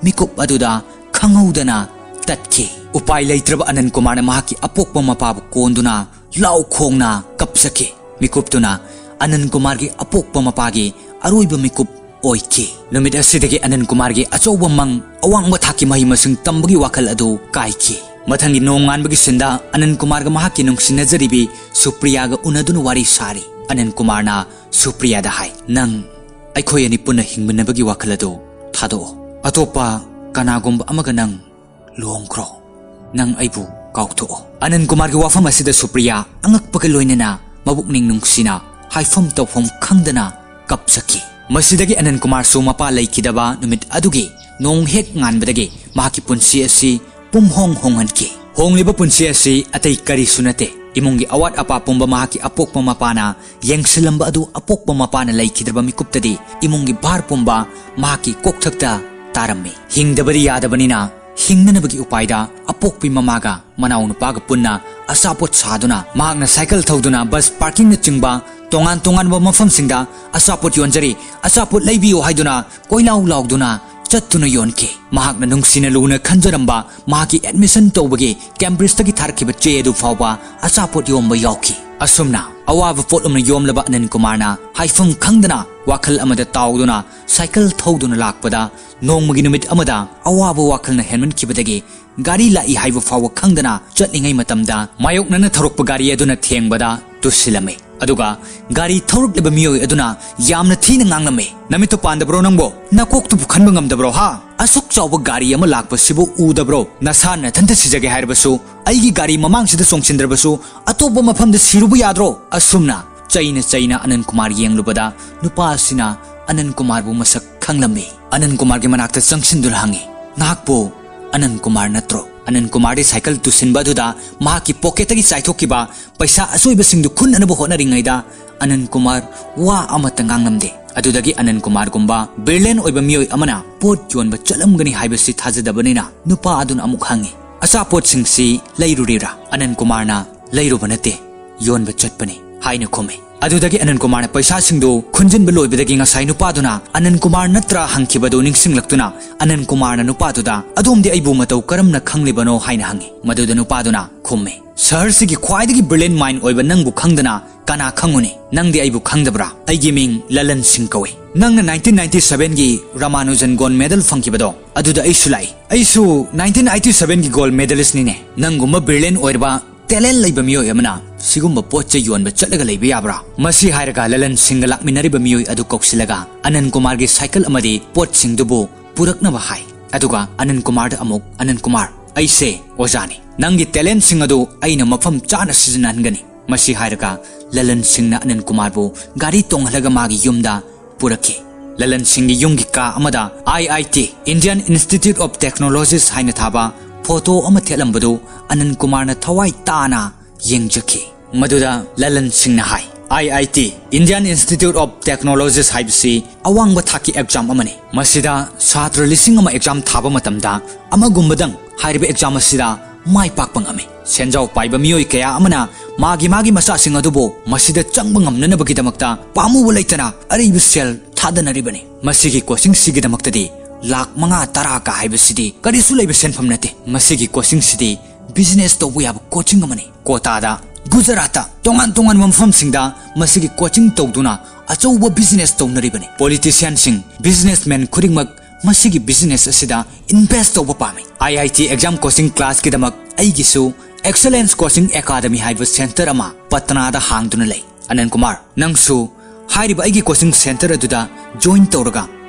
ꯃꯤꯀꯨꯞ ꯑꯗꯨꯗ ꯈꯪꯍꯧꯗꯅ ꯇꯠꯈꯤ꯫ ꯎꯄꯥꯏ ꯂꯩꯇ꯭ꯔꯕ ꯑꯅꯟ ꯀꯨꯃꯥꯔꯅ ꯃꯍꯥꯛꯀꯤ ꯑꯄꯣꯛꯄ ꯃꯄꯥꯕꯨ ꯀꯣꯟꯗꯨꯅ ꯂꯥꯎ ꯈꯣꯡꯅ ꯀꯞꯆꯈꯤ꯫ ꯃꯤꯀꯨꯞꯇꯨꯅ ꯑꯅꯟ ꯀꯨꯃꯥꯔꯒꯤ ꯑꯄꯣꯛꯄ ꯃꯄꯥꯒꯤ ꯑꯔꯣꯏꯕ ꯃꯤꯀꯨꯞ ꯑꯣꯏꯈꯤ꯫ ꯅꯨꯃꯤꯠ ꯑꯁꯤꯗꯒꯤ ꯑꯅꯟ ꯀꯨꯃꯥꯔꯒꯤ ꯑꯆꯧꯕ ꯃꯪ, ꯑꯋꯥꯡꯕ ꯊꯥꯛꯀꯤ ꯃꯍꯩ ꯃꯁꯤꯡ ꯇꯝꯕꯒꯤ ꯋꯥꯈꯜ ꯑꯗꯨ ꯀꯥꯏꯈꯤ꯫ ꯃꯊꯪꯒꯤ ꯅꯣꯡꯉꯥꯟꯕꯒꯤ ꯁꯤꯟꯗ ꯑꯅꯟ ꯀꯨꯃꯥꯔꯒ ꯃꯍꯥꯛꯀꯤ ꯅꯨꯡꯁꯤꯅꯖꯔꯤꯕꯤ ꯁꯨꯄ꯭ꯔꯤꯌꯥꯒ ꯎꯅꯗꯨꯅ ꯋꯥꯔꯤ ꯁꯥꯔꯤ꯫ ꯑꯅꯟ ꯀꯨꯃꯥꯔꯅ ꯁꯨꯄ꯭ꯔꯤꯌꯥꯗ ꯍꯥꯏ, "ꯅꯪ ꯑꯩꯈꯣꯏ ꯑꯅꯤ ꯄꯨꯟꯅ ꯍꯤꯡꯃꯤꯟꯅꯕꯒꯤ ꯋꯥꯈꯜ ꯑꯗꯨ ꯊꯥꯗꯣꯛꯑꯣ꯫ ꯑꯇꯣꯞꯄ ꯀꯅꯥꯒꯨꯝꯕ ꯑꯃꯒ ꯅꯪ ꯂꯨꯍꯣꯡꯈ꯭ꯔꯣ꯫ ꯅꯪ ꯑꯩꯕꯨ ꯀꯥꯎꯊꯣꯛꯑꯣ꯫" ꯑꯅꯟ ꯀꯨꯃꯥꯔꯒꯤ ꯋꯥꯐꯝ ꯑꯁꯤꯗ ꯁꯨꯄ꯭ꯔꯤꯌꯥ ꯑꯉꯛꯄꯒ ꯂꯣꯏꯅꯅ ꯃꯕꯨꯛꯅꯤꯡ ꯅꯨꯡꯁꯤꯅ ꯍꯥꯏꯐꯝ ꯇꯧꯐꯝ ꯈꯪꯗꯅ ꯀꯞꯆꯈꯤ꯫ ꯃꯁꯤꯗꯒꯤ ꯑꯅꯟ ꯀꯨꯃꯥꯔꯁꯨ ꯃꯄꯥ ꯂꯩꯈꯤꯗꯕ ꯅꯨꯃꯤꯠ ꯑꯗꯨꯒꯤ ꯅꯣꯡ ꯍꯦꯛ ꯉꯥꯟꯕꯗꯒꯤ ꯃꯍꯥꯛꯀꯤ ꯄꯨꯟꯁꯤ ꯑꯁꯤ ꯄꯨꯝꯍꯣꯡ ꯍꯣꯡꯍꯟꯈꯤ꯫ ꯍꯣꯡꯂꯤꯕ ꯄꯨꯟꯁꯤ ꯑꯁꯤ ꯑꯇꯩ ꯀꯔꯤꯁꯨ ꯅꯠꯇꯦ, ꯏꯃꯨꯡꯒꯤ ꯑꯋꯥꯠ ꯑꯄꯥ ꯄꯨꯝꯕ ꯃꯍꯥꯛꯀꯤ ꯑꯄꯣꯛꯄ ꯃꯄꯥꯅ ꯌꯦꯡꯁꯤꯜꯂꯝꯕ ꯑꯗꯨ ꯑꯄꯣꯛꯄ ꯃꯄꯥꯅ ꯂꯩꯈꯤꯗ꯭ꯔꯕ ꯃꯤꯀꯨꯞꯇꯗꯤ ꯏꯃꯨꯡꯒꯤ ꯚꯥꯔ ꯄꯨꯝꯕ ꯃꯍꯥꯛꯀꯤ ꯀꯣꯛꯊꯛꯇ ꯇꯥꯔꯝꯃꯤ꯫ ꯍꯤꯡꯗꯕꯗꯤ ꯌꯥꯗꯕꯅꯤꯅ ꯍꯤꯡꯅꯅꯕꯒꯤ ꯎꯄꯥꯏꯗ ꯑꯄꯣꯛꯄꯤ ꯃꯃꯥꯒ ꯃꯅꯥꯎ ꯅꯨꯄꯥꯒ ꯄꯨꯟꯅ ꯑꯆꯥꯄꯣꯠ ꯁꯥꯗꯨꯅ, ꯃꯍꯥꯛꯅ ꯁꯥꯏꯀꯜ ꯊꯧꯗꯨꯅ ꯕꯁ ꯄꯥꯔꯀꯤꯡꯅꯆꯤꯡꯕ ꯇꯣꯉꯥꯟ ꯇꯣꯉꯥꯟꯕ ꯃꯐꯝꯁꯤꯡꯗ ꯑꯆꯥꯄꯣꯠ ꯌꯣꯟꯖꯔꯤ, ꯑꯆꯥꯄꯣꯠ ꯂꯩꯕꯤꯌꯨ ꯍꯥꯏꯗꯨꯅ ꯀꯣꯏꯂꯥꯎ ꯂꯥꯎꯗꯨꯅ ꯆꯠꯇꯨꯅ ꯌꯣꯟꯈꯤ꯫ ꯃꯍꯥꯛꯅ ꯅꯨꯡꯁꯤꯅ ꯂꯨꯅ ꯈꯟꯖꯔꯝꯕ ꯃꯍꯥꯛꯀꯤ ꯑꯦꯗꯃꯤꯁꯟ ꯇꯧꯕꯒꯤ ꯀꯦꯝꯕ꯭ꯔꯤꯖꯇꯒꯤ ꯊꯥꯔꯛꯈꯤꯕ ꯆꯦ ꯑꯗꯨ ꯐꯥꯎꯕ ꯑꯆꯥꯄꯣꯠ ꯌꯣꯟꯕ ꯌꯥꯎꯈꯤ꯫ ꯑꯁꯨꯝꯅ ꯑꯋꯥꯕ ꯄꯣꯠꯂꯨꯝꯅ ꯌꯣꯝꯂꯕ ꯑꯅꯟ ꯀꯨꯃꯥꯔꯅ ꯍꯥꯏꯐꯝ ꯈꯪꯗꯅ ꯋꯥꯈꯜ ꯑꯃꯗ ꯇꯥꯎꯗꯨꯅ ꯁꯥꯏꯀꯜ ꯊꯧꯗꯨꯅ ꯂꯥꯛꯄꯗ, ꯅꯣꯡꯃꯒꯤ ꯅꯨꯃꯤꯠ ꯑꯃꯗ ꯑꯋꯥꯕ ꯋꯥꯈꯜꯅ ꯍꯦꯟꯃꯟꯈꯤꯕꯗꯒꯤ ꯒꯥꯔꯤ ꯂꯥꯛꯏ ꯍꯥꯏꯕ ꯐꯥꯎꯕ ꯈꯪꯗꯅ ꯆꯠꯂꯤꯉꯩ ꯃꯇꯝꯗ ꯃꯥꯌꯣꯛꯅꯅ ꯊꯧꯔꯛꯄ ꯒꯥꯔꯤ ꯑꯗꯨꯅ ꯊꯦꯡꯕꯗ ꯇꯨꯁꯤꯜꯂꯝꯃꯤ꯫ ꯑꯗꯨꯒ ꯒꯥꯔꯤ ꯊꯧꯔꯛꯂꯤꯕ ꯃꯤꯑꯣꯏ ꯑꯗꯨꯅ ꯌꯥꯝꯅ ꯊꯤꯅ ꯉꯥꯡꯂꯝꯃꯤ꯫ "ꯅꯃꯤꯠꯇꯨ ꯄꯥꯟꯗꯕ꯭ꯔꯣ ꯅꯪꯕꯣ? ꯅꯀꯣꯛꯇꯨꯕꯨ ꯈꯟꯕ ꯉꯝꯗꯕ꯭ꯔꯣ ꯍꯥ? ꯑꯁꯨꯛ ꯆꯥꯎꯕ ꯒꯥꯔꯤ ꯑꯃ ꯂꯥꯛꯄꯁꯤꯕꯨ ꯎꯗꯕ꯭ꯔꯣ? ꯅꯁꯥ ꯅꯊꯟꯇ ꯁꯤꯖꯒꯦ ꯍꯥꯏꯔꯕꯁꯨ, ꯑꯩꯒꯤ ꯒꯥꯔꯤ ꯃꯃꯥꯡꯁꯤꯗ ꯆꯣꯡꯁꯤꯟꯗ꯭ꯔꯕꯁꯨ, ꯑꯇꯣꯞꯄ ꯃꯐꯝꯗ ꯁꯤꯔꯨꯕ ꯌꯥꯗ꯭ꯔꯣ?" ꯑꯁꯨꯝꯅ ꯆꯩꯅ ꯆꯩꯅ ꯑꯅꯟ ꯀꯨꯃꯥꯔ ꯌꯦꯡꯂꯨꯕꯗ, ꯅꯨꯄꯥ ꯑꯁꯤꯅ ꯑꯅꯟ ꯀꯨꯃꯥꯔꯕꯨ ꯃꯁꯛ ꯈꯪꯂꯝꯃꯤ꯫ ꯑꯅꯟ ꯀꯨꯃꯥꯔꯒꯤ ꯃꯅꯥꯛꯇ ꯆꯪꯁꯤꯟꯗꯨꯅ ꯍꯪꯉꯤ, "ꯅꯍꯥꯛꯄꯨ ꯑꯅꯟ ꯀꯨꯃꯥꯔ ꯅꯠꯇ꯭ꯔꯣ?" ꯑꯅꯟ ꯀꯨꯃꯥꯔꯗꯤ ꯁꯥꯏꯀꯜ ꯇꯨꯁꯤꯟꯕ ꯑꯗꯨꯗ ꯃꯍꯥꯛꯀꯤ ꯄꯣꯀꯦꯠꯇꯒꯤ ꯆꯥꯏꯊꯣꯛꯈꯤꯕ ꯄꯩꯁꯥ ꯑꯆꯣꯏꯕꯁꯤꯡꯗꯨ ꯈꯨꯟꯅꯅꯕ ꯍꯣꯠꯅꯔꯤꯉꯩꯗ, ꯑꯅꯟ ꯀꯨꯃꯥꯔ ꯋꯥ ꯑꯃꯠꯇ ꯉꯥꯡꯂꯝꯗꯦ꯫ ꯑꯗꯨꯗꯒꯤ ꯑꯅꯟ ꯀꯨꯃꯥꯔꯒꯨꯝꯕ ꯕ꯭ꯔꯤꯂꯤꯌꯟ ꯑꯣꯏꯕ ꯃꯤꯑꯣꯏ ꯑꯃꯅ ꯄꯣꯠ ꯌꯣꯟꯕ ꯆꯠꯂꯝꯒꯅꯤ ꯍꯥꯏꯕꯁꯤ ꯊꯥꯖꯗꯕꯅꯤꯅ, ꯅꯨꯄꯥ ꯑꯗꯨꯅ ꯑꯃꯨꯛ ꯍꯪꯉꯤ, "ꯑꯆꯥꯄꯣꯠꯁꯤꯡꯁꯤ ꯂꯩꯔꯨꯔꯤꯕ꯭ꯔꯥ?" ꯑꯅꯟ ꯀꯨꯃꯥꯔꯅ, "ꯂꯩꯔꯨꯕ ꯅꯠꯇꯦ, ꯌꯣꯟꯕ ꯆꯠꯄꯅꯤ" ꯍꯥꯏꯅ ꯈꯨꯝꯃꯤ꯫ ꯑꯗꯨꯗꯒꯤ ꯑꯅꯟ ꯀꯨꯃꯥꯔꯅ ꯄꯩꯁꯥꯁꯤꯡꯗꯨ ꯈꯨꯟꯖꯤꯟꯕ ꯂꯣꯏꯕꯗꯒꯤ, ꯉꯁꯥꯏ ꯅꯨꯄꯥꯗꯨꯅ ꯑꯅꯟ ꯀꯨꯃꯥꯔ ꯅꯠꯇ꯭ꯔꯥ ꯍꯪꯈꯤꯕꯗꯨ ꯅꯤꯡꯁꯤꯡꯂꯛꯇꯨꯅ, ꯑꯅꯟ ꯀꯨꯃꯥꯔꯅ ꯅꯨꯄꯥꯗꯨꯗ, "ꯑꯗꯣꯝꯗꯤ ꯑꯩꯕꯨ ꯃꯇꯧ ꯀꯔꯝꯅ ꯈꯪꯂꯤꯕꯅꯣ?" ꯍꯥꯏꯅ ꯍꯪꯉꯤ꯫ ꯃꯗꯨꯗ ꯅꯨꯄꯥꯗꯨꯅ ꯈꯨꯝꯃꯤ, "ꯁꯍꯔꯁꯤꯒꯤ ꯈ꯭ꯋꯥꯏꯗꯒꯤ ꯕ꯭ꯔꯤꯂꯤꯌꯟ ꯃꯥꯏꯟ ꯑꯣꯏꯕ ꯅꯪꯕꯨ ꯈꯪꯗꯅ ꯀꯅꯥ ꯈꯪꯉꯨꯅꯤ? ꯅꯪꯗꯤ ꯑꯩꯕꯨ ꯈꯪꯗꯕ꯭ꯔꯥ? ꯑꯩꯒꯤ ꯃꯤꯡ ꯂꯂꯟ ꯁꯤꯡ ꯀꯧꯏ꯫ ꯅꯪꯅ nineteen ninety ꯁꯚꯦꯟꯒꯤ Ramanujan gold medal ꯐꯪꯈꯤꯕꯗꯣ, ꯑꯗꯨꯗ ꯑꯩꯁꯨ ꯂꯥꯛꯏ꯫ ꯑꯩꯁꯨ ꯅꯥꯏꯟꯇꯤꯟ ꯑꯥꯏꯇꯤ ꯁꯚꯦꯟꯒꯤ ꯒꯣꯜꯗ ꯃꯦꯗꯂꯤꯁꯅꯤꯅꯦ꯫ ꯅꯪꯒꯨꯝꯕ ꯕ꯭ꯔꯤꯂꯤꯌꯟ ꯑꯣꯏꯔꯕ, ꯇꯦꯂꯦꯟ ꯂꯩꯕ ꯃꯤꯑꯣꯏ ꯑꯃꯅ ꯁꯤꯒꯨꯝꯕ ꯄꯣꯠ ꯆꯩ ꯌꯣꯟꯕ ꯆꯠꯂꯒ ꯂꯩꯕ ꯌꯥꯕ꯭ꯔꯥ?" ꯃꯁꯤ ꯍꯥꯏꯔꯒ ꯂꯂꯟ ꯁꯤꯡꯒ ꯂꯥꯛꯃꯤꯟꯅꯔꯤꯕ ꯃꯤꯑꯣꯏ ꯑꯗꯨ ꯀꯧꯁꯤꯜꯂꯒ ꯑꯅꯟ ꯀꯨꯃꯥꯔꯒꯤ ꯁꯥꯏꯀꯜ ꯑꯃꯗꯤ ꯄꯣꯠꯁꯤꯡꯗꯨꯕꯨ ꯄꯨꯔꯛꯅꯕ ꯍꯥꯏ꯫ ꯑꯗꯨꯒ ꯑꯅꯟ ꯀꯨꯃꯥꯔꯗ ꯑꯃꯨꯛ, "ꯑꯅꯟ ꯀꯨꯃꯥꯔ, ꯑꯩꯁꯦ ꯑꯣꯖꯥꯅꯤ꯫ ꯅꯪꯒꯤ ꯇꯦꯂꯦꯟꯁꯤꯡ ꯑꯗꯨ ꯑꯩꯅ ꯃꯐꯝ ꯆꯥꯅ ꯁꯤꯖꯤꯟꯅꯍꯟꯒꯅꯤ"꯫ ꯃꯁꯤ ꯍꯥꯏꯔꯒ ꯂꯂꯟ ꯁꯤꯡꯅ ꯑꯅꯟ ꯀꯨꯃꯥꯔꯕꯨ ꯒꯥꯔꯤ ꯇꯣꯡꯍꯜꯂꯒ ꯃꯥꯒꯤ ꯌꯨꯝꯗ ꯄꯨꯔꯛꯈꯤ꯫ ꯂꯂꯟ ꯁꯤꯡꯒꯤ ꯌꯨꯝꯒꯤ ꯀꯥ ꯑꯃꯗ ꯑꯥꯏ ꯑꯥꯏ T, Indian Institute of Technologies ꯍꯥꯏꯅ ꯊꯥꯕ ꯐꯣꯇꯣ ꯑꯃ ꯊꯦꯠꯂꯝꯕꯗꯨ ꯑꯅꯟ ꯀꯨꯃꯥꯔꯅ ꯊꯋꯥꯏ ꯇꯥꯅ ꯌꯦꯡꯖꯈꯤ꯫ ꯃꯗꯨꯗ ꯂꯂꯟ ꯁꯤꯡꯅ ꯍꯥꯏ, ꯑꯥꯏ ꯑꯥꯏ T, Indian Institute of Technologies ꯍꯥꯏꯕꯁꯤ ꯑꯋꯥꯡꯕ ꯊꯥꯛꯀꯤ ꯑꯦꯛꯖꯥꯝ ꯑꯃꯅꯤ꯫ ꯃꯁꯤꯗ ꯁꯥꯇ꯭ꯔ ꯂꯤꯁꯤꯡ ꯑꯃ ꯑꯦꯛꯖꯥꯝ ꯊꯥꯕ ꯃꯇꯝꯗ ꯑꯃꯒꯨꯝꯕꯗꯪ ꯍꯥꯏꯔꯤꯕ ꯑꯦꯛꯖꯥꯝ ꯑꯁꯤꯗ ꯃꯥꯏ ꯄꯥꯛꯄ ꯉꯝꯃꯤ꯫ ꯁꯦꯟꯖꯥꯎ ꯄꯥꯏꯕ ꯃꯤꯑꯣꯏ ꯀꯌꯥ ꯑꯃꯅ ꯃꯥꯒꯤ ꯃꯥꯒꯤ ꯃꯆꯥꯁꯤꯡ ꯑꯗꯨꯕꯨ ꯃꯁꯤꯗ ꯆꯪꯕ ꯉꯝꯅꯅꯕꯒꯤꯗꯃꯛꯇ ꯄꯥꯝꯃꯨꯕ ꯂꯩꯇꯅ ꯑꯔꯩꯕ ꯁꯦꯜ ꯊꯥꯗꯅꯔꯤꯕꯅꯤ꯫ ꯃꯁꯤꯒꯤ ꯀꯣꯆꯤꯡꯁꯤꯒꯤꯗꯃꯛꯇꯗꯤ ꯂꯥꯛ ꯃꯉꯥ ꯇꯔꯥ ꯀ ꯍꯥꯏꯕꯁꯤꯗꯤ ꯀꯔꯤꯁꯨ ꯂꯩꯕ ꯁꯦꯟꯐꯝ ꯅꯠꯇꯦ꯫ ꯃꯁꯤꯒꯤ ꯀꯣꯆꯤꯡꯁꯤꯗꯤ ꯕꯤꯖꯤꯅꯦꯁ ꯇꯧꯕ ꯌꯥꯕ ꯀꯣꯆꯤꯡ ꯑꯃꯅꯤ꯫ ꯀꯣꯇꯥꯗ, ꯒꯨꯖꯔꯥꯠꯇ, ꯇꯣꯉꯥꯟ ꯇꯣꯉꯥꯟꯕ ꯃꯐꯝꯁꯤꯡꯗ ꯃꯁꯤꯒꯤ ꯀꯣꯆꯤꯡ ꯇꯧꯗꯨꯅ ꯑꯆꯧꯕ ꯕꯤꯖꯤꯅꯦꯁ ꯇꯧꯅꯔꯤꯕꯅꯤ꯫ ꯄꯣꯂꯤꯇꯤꯁꯤꯌꯥꯟꯁꯤꯡ, ꯕꯤꯖꯤꯅꯦꯁꯃꯦꯟ ꯈꯨꯗꯤꯡꯃꯛ ꯃꯁꯤꯒꯤ ꯕꯤꯖꯤꯅꯦꯁ ꯑꯁꯤꯗ ꯏꯟꯚꯦꯁ ꯇꯧꯕ ꯄꯥꯝꯃꯤ꯫ ꯑꯥꯏ ꯑꯥꯏ ꯇꯤ ꯑꯦꯛꯖꯥꯝ ꯀꯣꯆꯤꯡ ꯀ꯭ꯂꯥꯁꯀꯤꯗꯃꯛ ꯑꯩꯒꯤꯁꯨ ꯑꯦꯛꯁꯦꯂꯦꯟꯁ ꯀꯣꯆꯤꯡ ꯑꯦꯀꯥꯗꯃꯤ ꯍꯥꯏꯕ ꯁꯦꯟꯇꯔ ꯑꯃ ꯄꯠꯅꯥꯗ ꯍꯥꯡꯗꯨꯅ ꯂꯩ꯫ ꯑꯅꯟ ꯀꯨꯃꯥꯔ, ꯅꯪꯁꯨ ꯍꯥꯏꯔꯤꯕ ꯑꯩꯒꯤ ꯀꯣꯆꯤꯡ ꯁꯦꯟꯇꯔ ꯑꯗꯨꯗ ꯖꯣꯏꯟ ꯇꯧꯔꯒ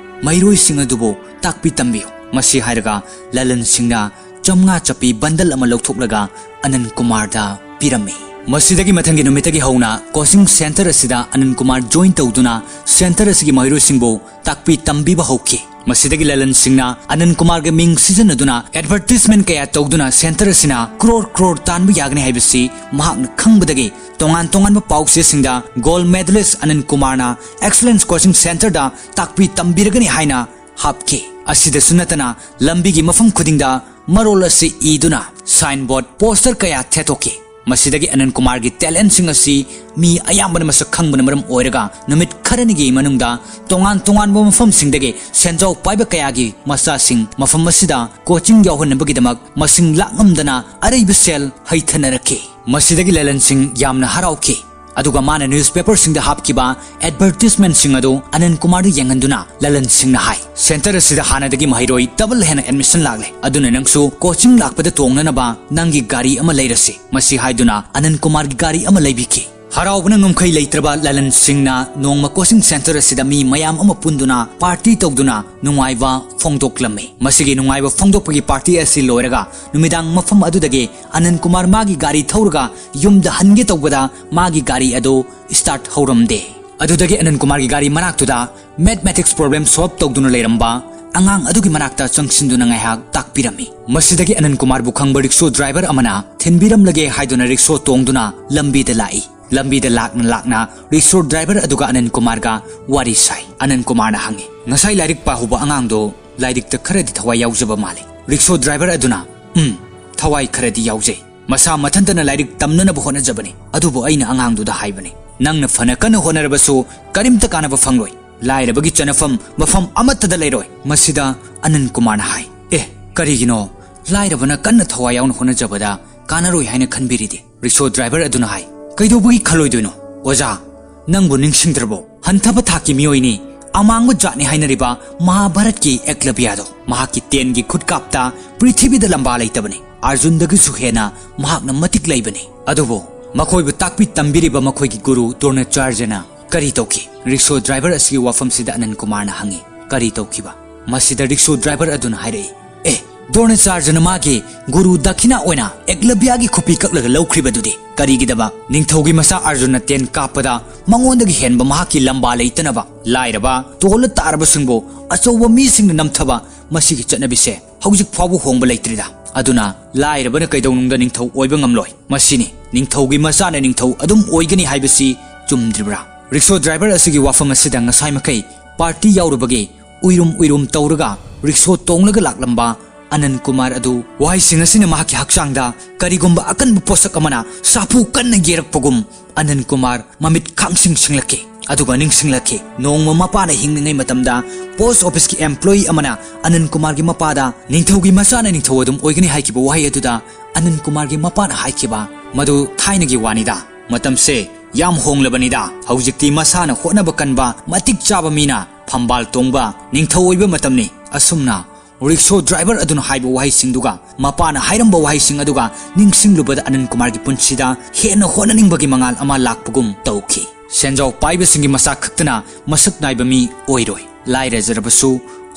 ꯃꯍꯩꯔꯣꯏꯁꯤꯡ ꯑꯗꯨꯕꯨ ꯇꯥꯛꯄꯤ ꯇꯝꯕꯤꯌꯨ꯫ ꯃꯁꯤ ꯍꯥꯏꯔꯒ ꯂꯂꯟ ꯁꯤꯡꯅ ꯆꯥꯝꯃꯉꯥ ꯆꯞꯄꯤ ꯕꯟꯗꯜ ꯑꯃ ꯂꯧꯊꯣꯛꯂꯒ ꯑꯅꯟ ꯀꯨꯃꯥꯔꯗ ꯄꯤꯔꯝꯃꯤ꯫ ꯃꯁꯤꯗꯒꯤ ꯃꯊꯪꯒꯤ ꯅꯨꯃꯤꯠꯇꯒꯤ ꯍꯧꯅ ꯀꯣꯆꯤꯡ ꯁꯦꯟꯇꯔ ꯑꯁꯤꯗ ꯑꯅꯟ ꯀꯨꯃꯥꯔ ꯖꯣꯏꯟ ꯇꯧꯗꯨꯅ ꯁꯦꯟꯇꯔ ꯑꯁꯤꯒꯤ ꯃꯍꯩꯔꯣꯏꯁꯤꯡꯕꯨ ꯇꯥꯛꯄꯤ ꯇꯝꯕꯤꯕ ꯍꯧꯈꯤ꯫ ꯃꯁꯤꯗꯒꯤ ꯂꯂꯟ ꯁꯤꯡꯅ ꯑꯅꯟ ꯀꯨꯃꯥꯔꯒꯤ ꯃꯤꯡ ꯁꯤꯖꯤꯟꯅꯗꯨꯅ ꯑꯦꯗꯚꯔꯇꯤꯁꯃꯦꯟ ꯀꯌꯥ ꯇꯧꯗꯨꯅ ꯁꯦꯟꯇꯔ ꯑꯁꯤꯅ ꯀ꯭ꯔꯣꯔ ꯀ꯭ꯔꯣꯔ ꯇꯥꯟꯕ ꯌꯥꯒꯅꯤ ꯍꯥꯏꯕꯁꯤ ꯃꯍꯥꯛꯅ ꯈꯪꯕꯗꯒꯤ ꯇꯣꯉꯥꯟ ꯇꯣꯉꯥꯟꯕ ꯄꯥꯎꯆꯦꯁꯤꯡꯗ ꯒꯣꯜꯗ ꯃꯦꯗꯂꯤꯁ ꯑꯅꯟ ꯀꯨꯃꯥꯔꯅ ꯑꯦꯛꯁꯂꯦꯟꯁ ꯀꯣꯆꯤꯡ ꯁꯦꯟꯇꯔꯗ ꯇꯥꯛꯄꯤ ꯇꯝꯕꯤꯔꯒꯅꯤ ꯍꯥꯏꯅ ꯍꯥꯞꯈꯤ꯫ ꯑꯁꯤꯗꯁꯨ ꯅꯠꯇꯅ ꯂꯝꯕꯤꯒꯤ ꯃꯐꯝ ꯈꯨꯗꯤꯡꯗ ꯃꯔꯣꯜ ꯑꯁꯤ ꯏꯗꯨꯅ ꯁꯥꯏꯟ ꯕꯣꯔꯗ, ꯄꯣꯁꯇꯔ ꯀꯌꯥ ꯊꯦꯠꯇꯣꯛꯈꯤ꯫ ꯃꯁꯤꯗꯒꯤ ꯑꯅꯟ ꯀꯨꯃꯥꯔꯒꯤ ꯇꯦꯂꯦꯟꯁꯤꯡ ꯑꯁꯤ ꯃꯤ ꯑꯌꯥꯝꯕꯅ ꯃꯁꯛ ꯈꯪꯕꯅ ꯃꯔꯝ ꯑꯣꯏꯔꯒ ꯅꯨꯃꯤꯠ ꯈꯔꯅꯤꯒꯤ ꯃꯅꯨꯡꯗ ꯇꯣꯉꯥꯟ ꯇꯣꯉꯥꯟꯕ ꯃꯐꯝꯁꯤꯡꯗꯒꯤ ꯁꯦꯟꯖꯥꯎ ꯄꯥꯏꯕ ꯀꯌꯥꯒꯤ ꯃꯆꯥꯁꯤꯡ ꯃꯐꯝ ꯑꯁꯤꯗ ꯀꯣꯆꯤꯡ ꯌꯥꯎꯍꯟꯅꯕꯒꯤꯗꯃꯛ ꯃꯁꯤꯡ ꯂꯥꯛꯉꯝꯗꯅ ꯑꯔꯩꯕ ꯁꯦꯜ ꯍꯩꯊꯅꯔꯛꯈꯤ꯫ ꯃꯁꯤꯗꯒꯤ ꯂꯂꯟꯁꯤꯡ ꯌꯥꯝꯅ ꯍꯔꯥꯎꯈꯤ꯫ ꯑꯗꯨꯒ ꯃꯥꯅ ꯅ꯭ꯌꯨꯁꯄꯦꯄꯔꯁꯤꯡꯗ ꯍꯥꯞꯈꯤꯕ ꯑꯦꯗꯚꯔꯇꯤꯁꯃꯦꯟꯁꯤꯡ ꯑꯗꯨ ꯑꯅꯟ ꯀꯨꯃꯥꯔꯗ ꯌꯦꯡꯍꯟꯗꯨꯅ ꯂꯂꯟꯁꯤꯡꯅ ꯍꯥꯏ, "ꯁꯦꯟꯇꯔ ꯑꯁꯤꯗ ꯍꯥꯟꯅꯗꯒꯤ ꯃꯍꯩꯔꯣꯏ ꯗꯕꯜ ꯍꯦꯟꯅ ꯑꯦꯗꯃꯤꯁꯟ ꯂꯥꯛꯂꯦ, ꯑꯗꯨꯅ ꯅꯪꯁꯨ ꯀꯣꯆꯤꯡ ꯂꯥꯛꯄꯗ ꯇꯣꯡꯅꯅꯕ ꯅꯪꯒꯤ ꯒꯥꯔꯤ ꯑꯃ ꯂꯩꯔꯁꯤ"꯫ ꯃꯁꯤ ꯍꯥꯏꯗꯨꯅ ꯑꯅꯟ ꯀꯨꯃꯥꯔꯒꯤ ꯒꯥꯔꯤ ꯑꯃ ꯂꯩꯕꯤꯈꯤ꯫ ꯍꯔꯥꯎꯕꯅ ꯉꯝꯈꯩ ꯂꯩꯇ꯭ꯔꯕ ꯂꯂꯟꯁꯤꯡꯅ ꯅꯣꯡꯃ ꯀꯣꯆꯤꯡ ꯁꯦꯟꯇꯔ ꯑꯁꯤꯗ ꯃꯤ ꯃꯌꯥꯝ ꯑꯃ ꯄꯨꯟꯗꯨꯅ ꯄꯥꯔꯇꯤ ꯇꯧꯗꯨꯅ ꯅꯨꯡꯉꯥꯏꯕ ꯐꯣꯡꯗꯣꯛꯂꯝꯃꯤ꯫ ꯃꯁꯤꯒꯤ ꯅꯨꯡꯉꯥꯏꯕ ꯐꯣꯡꯗꯣꯛꯄꯒꯤ ꯄꯥꯔꯇꯤ ꯑꯁꯤ ꯂꯣꯏꯔꯒ ꯅꯨꯃꯤꯗꯥꯡ ꯃꯐꯝ ꯑꯗꯨꯗꯒꯤ ꯑꯅꯟ ꯀꯨꯃꯥꯔ ꯃꯥꯒꯤ ꯒꯥꯔꯤ ꯊꯧꯔꯒ ꯌꯨꯝꯗ ꯍꯟꯒꯦ ꯇꯧꯕꯗ ꯃꯥꯒꯤ ꯒꯥꯔꯤ ꯑꯗꯨ ꯁ꯭ꯇꯥꯔꯠ ꯍꯧꯔꯝꯗꯦ꯫ ꯑꯗꯨꯗꯒꯤ ꯑꯅꯟ ꯀꯨꯃꯥꯔꯒꯤ ꯒꯥꯔꯤ ꯃꯅꯥꯛꯇꯨꯗ ꯃꯦꯊꯃꯦꯇꯤꯛꯁ ꯄ꯭ꯔꯣꯕ꯭ꯂꯦꯝ ꯁꯣꯜꯕ ꯇꯧꯗꯨꯅ ꯂꯩꯔꯝꯕ ꯑꯉꯥꯡ ꯑꯗꯨꯒꯤ ꯃꯅꯥꯛꯇ ꯆꯪꯁꯤꯟꯗꯨꯅ ꯉꯥꯏꯍꯥꯛ ꯇꯥꯛꯄꯤꯔꯝꯃꯤ꯫ ꯃꯁꯤꯗꯒꯤ ꯑꯅꯟ ꯀꯨꯃꯥꯔꯕꯨ ꯈꯪꯕ ꯔꯤꯛꯁꯣ ꯗ꯭ꯔꯥꯏꯚꯔ ꯑꯃꯅ ꯊꯤꯟꯕꯤꯔꯝꯂꯒꯦ ꯍꯥꯏꯗꯨꯅ ꯔꯤꯛꯁꯣ ꯇꯣꯡꯗꯨꯅ ꯂꯝꯕꯤꯗ ꯂꯥꯛꯏ꯫ ꯂꯝꯕꯤꯗ ꯂꯥꯛꯅ ꯂꯥꯛꯅ ꯔꯤꯛꯁꯣ ꯗ꯭ꯔꯥꯏꯚꯔ ꯑꯗꯨꯒ ꯑꯅꯟ ꯀꯨꯃꯥꯔꯒ ꯋꯥꯔꯤ ꯁꯥꯏ꯫ ꯑꯅꯟ ꯀꯨꯃꯥꯔꯅ ꯍꯪꯉꯤ, "ꯉꯁꯥꯏ ꯂꯥꯏꯔꯤꯛ ꯄꯥꯍꯧꯕ ꯑꯉꯥꯡꯗꯣ ꯂꯥꯏꯔꯤꯛꯇ ꯈꯔꯗꯤ ꯊꯋꯥꯏ ꯌꯥꯎꯖꯕ ꯃꯥꯜꯂꯤ?" ꯔꯤꯛꯁꯣ ꯗ꯭ꯔꯥꯏꯚꯔ ꯑꯗꯨꯅ, "ꯎꯝ, ꯊꯋꯥꯏ ꯈꯔꯗꯤ ꯌꯥꯎꯖꯩ꯫ ꯃꯁꯥ ꯃꯊꯟꯇꯅ ꯂꯥꯏꯔꯤꯛ ꯇꯝꯅꯅꯕ ꯍꯣꯠꯅꯖꯕꯅꯤ꯫ ꯑꯗꯨꯕꯨ ꯑꯩꯅ ꯑꯉꯥꯡꯗꯨꯗ ꯍꯥꯏꯕꯅꯤ, ꯅꯪꯅ ꯐꯅ ꯀꯟꯅ ꯍꯣꯠꯅꯔꯕꯁꯨ ꯀꯔꯤꯝꯇ ꯀꯥꯟꯅꯕ ꯐꯪꯂꯣꯏ꯫ ꯂꯥꯏꯔꯕꯒꯤ ꯆꯅꯐꯝ ꯃꯐꯝ ꯑꯃꯠꯇꯗ ꯂꯩꯔꯣꯏ꯫" ꯃꯁꯤꯗ ꯑꯅꯟ ꯀꯨꯃꯥꯔꯅ ꯍꯥꯏ, "ꯑꯦ, ꯀꯔꯤꯒꯤꯅꯣ ꯂꯥꯏꯔꯕꯅ ꯀꯟꯅ ꯊꯋꯥꯏ ꯌꯥꯎꯅ ꯍꯣꯠꯅꯖꯕꯗ ꯀꯥꯟꯅꯔꯣꯏ ꯍꯥꯏꯅ ꯈꯟꯕꯤꯔꯤꯗꯤ?" ꯔꯤꯛꯁꯣ ꯗ꯭ꯔꯥꯏꯚꯔ ꯑꯗꯨꯅ ꯍꯥꯏ, "ꯀꯩꯗꯧꯕꯒꯤ ꯈꯜꯂꯣꯏꯗꯣꯏꯅꯣ? ꯑꯣꯖꯥ, ꯅꯪꯕꯨ ꯅꯤꯡꯁꯤꯡꯗ꯭ꯔꯕꯣ? ꯍꯟꯊꯕ ꯊꯥꯛꯀꯤ ꯃꯤꯑꯣꯏꯅꯤ, ꯑꯃꯥꯡꯕ ꯖꯥꯠꯅꯤ ꯍꯥꯏꯅꯔꯤꯕ ꯃꯍꯥꯚꯥꯔꯠꯀꯤ ꯑꯦꯛꯂꯕ꯭ꯌꯥꯗꯣ꯫ ꯃꯍꯥꯛꯀꯤ ꯇꯦꯟꯒꯤ ꯈꯨꯠꯀꯥꯞꯇ ꯄ꯭ꯔꯤꯊꯤꯕꯤꯗ ꯂꯝꯕꯥ ꯂꯩꯇꯕꯅꯤ꯫ ꯑꯔꯖꯨꯟꯗꯒꯤꯁꯨ ꯍꯦꯟꯅ ꯃꯍꯥꯛꯅ ꯃꯇꯤꯛ ꯂꯩꯕꯅꯤ꯫ ꯑꯗꯨꯕꯨ ꯃꯈꯣꯏꯕꯨ ꯇꯥꯛꯄꯤ ꯇꯝꯕꯤꯔꯤꯕ ꯃꯈꯣꯏꯒꯤ ꯒꯨꯔꯨ ꯗ꯭ꯔꯣꯅꯥꯆꯥꯔꯖꯅ ꯀꯔꯤ ꯇꯧꯈꯤ?" ꯔꯤꯛꯁꯣ ꯗ꯭ꯔꯥꯏꯚꯔ ꯑꯁꯤꯒꯤ ꯋꯥꯐꯝꯁꯤꯗ ꯑꯅꯟ ꯀꯨꯃꯥꯔꯅ ꯍꯪꯉꯤ, "ꯀꯔꯤ ꯇꯧꯈꯤꯕ?" ꯃꯁꯤꯗ ꯔꯤꯛꯁꯣ ꯗ꯭ꯔꯥꯏꯚꯔ ꯑꯗꯨꯅ ꯍꯥꯏꯔꯛꯏ, "ꯑꯦ, ꯗ꯭ꯔꯣꯅꯥꯆꯥꯔꯖꯅ ꯃꯥꯒꯤ ꯒꯨꯔꯨ ꯗꯈꯤꯅꯥ ꯑꯣꯏꯅ ꯑꯦꯛꯂꯕ꯭ꯌꯥꯒꯤ ꯈꯨꯄꯤ ꯀꯛꯂꯒ ꯂꯧꯈ꯭ꯔꯤꯕꯗꯨꯗꯤ ꯀꯔꯤꯒꯤꯗꯃꯛ? ꯅꯤꯡꯊꯧꯒꯤ ꯃꯆꯥ ꯑꯔꯖꯨꯟꯅ ꯇꯦꯟ ꯀꯥꯞꯄꯗ ꯃꯉꯣꯟꯗꯒꯤ ꯍꯦꯟꯕ ꯃꯍꯥꯛꯀꯤ ꯂꯝꯕꯥ ꯂꯩꯇꯅꯕ꯫ ꯂꯥꯏꯔꯕ, ꯇꯣꯜꯂ ꯇꯥꯔꯕꯁꯤꯡꯕꯨ ꯑꯆꯧꯕ ꯃꯤꯁꯤꯡꯅ ꯅꯝꯊꯕ ꯃꯁꯤꯒꯤ ꯆꯠꯅꯕꯤꯁꯦ ꯍꯧꯖꯤꯛ ꯐꯥꯎꯕ ꯍꯣꯡꯕ ꯂꯩꯇ꯭ꯔꯤꯗ꯫ ꯑꯗꯨꯅ ꯂꯥꯏꯔꯕꯅ ꯀꯩꯗꯧꯅꯨꯡꯗ ꯅꯤꯡꯊꯧ ꯑꯣꯏꯕ ꯉꯝꯂꯣꯏ꯫ ꯃꯁꯤꯅꯤ, ꯅꯤꯡꯊꯧꯒꯤ ꯃꯆꯥꯅ ꯅꯤꯡꯊꯧ ꯑꯗꯨꯝ ꯑꯣꯏꯒꯅꯤ ꯍꯥꯏꯕꯁꯤ ꯆꯨꯝꯗ꯭ꯔꯤꯕ꯭ꯔꯥ?" ꯔꯤꯛꯁꯣ ꯗ꯭ꯔꯥꯏꯚꯔ ꯑꯁꯤꯒꯤ ꯋꯥꯐꯝ ꯑꯁꯤꯗ ꯉꯁꯥꯏ ꯃꯈꯩ ꯄꯥꯔꯇꯤ ꯌꯥꯎꯔꯨꯕꯒꯤ ꯎꯏꯔꯨꯝ ꯎꯏꯔꯨꯝ ꯇꯧꯔꯒ ꯔꯤꯛꯁꯣ ꯇꯣꯡꯂꯒ ꯂꯥꯛꯂꯝꯕ ꯑꯅꯟ ꯀꯨꯃꯥꯔ ꯑꯗꯨ ꯋꯥꯍꯩꯁꯤꯡ ꯑꯁꯤꯅ ꯃꯍꯥꯛꯀꯤ ꯍꯛꯆꯥꯡꯗ ꯀꯔꯤꯒꯨꯝꯕ ꯑꯀꯟꯕ ꯄꯣꯠꯁꯛ ꯑꯃꯅ ꯁꯥꯐꯨ ꯀꯟꯅ ꯌꯩꯔꯛꯄꯒꯨꯝ ꯑꯅꯟ ꯀꯨꯃꯥꯔ ꯃꯃꯤꯠ ꯈꯥꯡꯁꯤꯡ ꯁꯤꯡꯂꯛꯈꯤ꯫ ꯑꯗꯨꯒ ꯅꯤꯡꯁꯤꯡꯂꯛꯈꯤ, ꯅꯣꯡꯃ ꯃꯄꯥꯅ ꯍꯤꯡꯂꯤꯉꯩ ꯃꯇꯝꯗ ꯄꯣꯁ ꯑꯣꯐꯤꯁꯀꯤ ꯑꯦꯝꯄ꯭ꯂꯣꯌꯤ ꯑꯃꯅ ꯑꯅꯟ ꯀꯨꯃꯥꯔꯒꯤ ꯃꯄꯥꯗ ꯅꯤꯡꯊꯧꯒꯤ ꯃꯆꯥꯅ ꯅꯤꯡꯊꯧ ꯑꯗꯨꯝ ꯑꯣꯏꯒꯅꯤ ꯍꯥꯏꯈꯤꯕ ꯋꯥꯍꯩ ꯑꯗꯨꯗ ꯑꯅꯟ ꯀꯨꯃꯥꯔꯒꯤ ꯃꯄꯥꯅ ꯍꯥꯏꯈꯤꯕ, "ꯃꯗꯨ ꯊꯥꯏꯅꯒꯤ ꯋꯥꯅꯤꯗ꯫ ꯃꯇꯝꯁꯦ ꯌꯥꯝ ꯍꯣꯡꯂꯕꯅꯤꯗ꯫ ꯍꯧꯖꯤꯛꯇꯤ ꯃꯁꯥꯅ ꯍꯣꯠꯅꯕ ꯀꯟꯕ, ꯃꯇꯤꯛ ꯆꯥꯕ ꯃꯤꯅ ꯐꯝꯕꯥꯜ ꯇꯣꯡꯕ ꯅꯤꯡꯊꯧ ꯑꯣꯏꯕ ꯃꯇꯝꯅꯤ꯫" ꯑꯁꯨꯝꯅ ꯔꯤꯛꯁꯣ ꯗ꯭ꯔꯥꯏꯚꯔ ꯑꯗꯨꯅ ꯍꯥꯏꯕ ꯋꯥꯍꯩꯁꯤꯡꯗꯨꯒ ꯃꯄꯥꯅ ꯍꯥꯏꯔꯝꯕ ꯋꯥꯍꯩꯁꯤꯡ ꯑꯗꯨꯒ ꯅꯤꯡꯁꯤꯡꯂꯨꯕꯗ ꯑꯅꯟ ꯀꯨꯃꯥꯔꯒꯤ ꯄꯨꯟꯁꯤꯗ ꯍꯦꯟꯅ ꯍꯣꯠꯅꯅꯤꯡꯕꯒꯤ ꯃꯉꯥꯜ ꯑꯃ ꯂꯥꯛꯄꯒꯨꯝ ꯇꯧꯈꯤ꯫ ꯁꯦꯟꯖꯥꯎ ꯄꯥꯏꯕꯁꯤꯡꯒꯤ ꯃꯆꯥ ꯈꯛꯇꯅ ꯃꯁꯛ ꯅꯥꯏꯕ ꯃꯤ ꯑꯣꯏꯔꯣꯏ꯫ ꯂꯥꯏꯔꯖꯔꯕꯁꯨ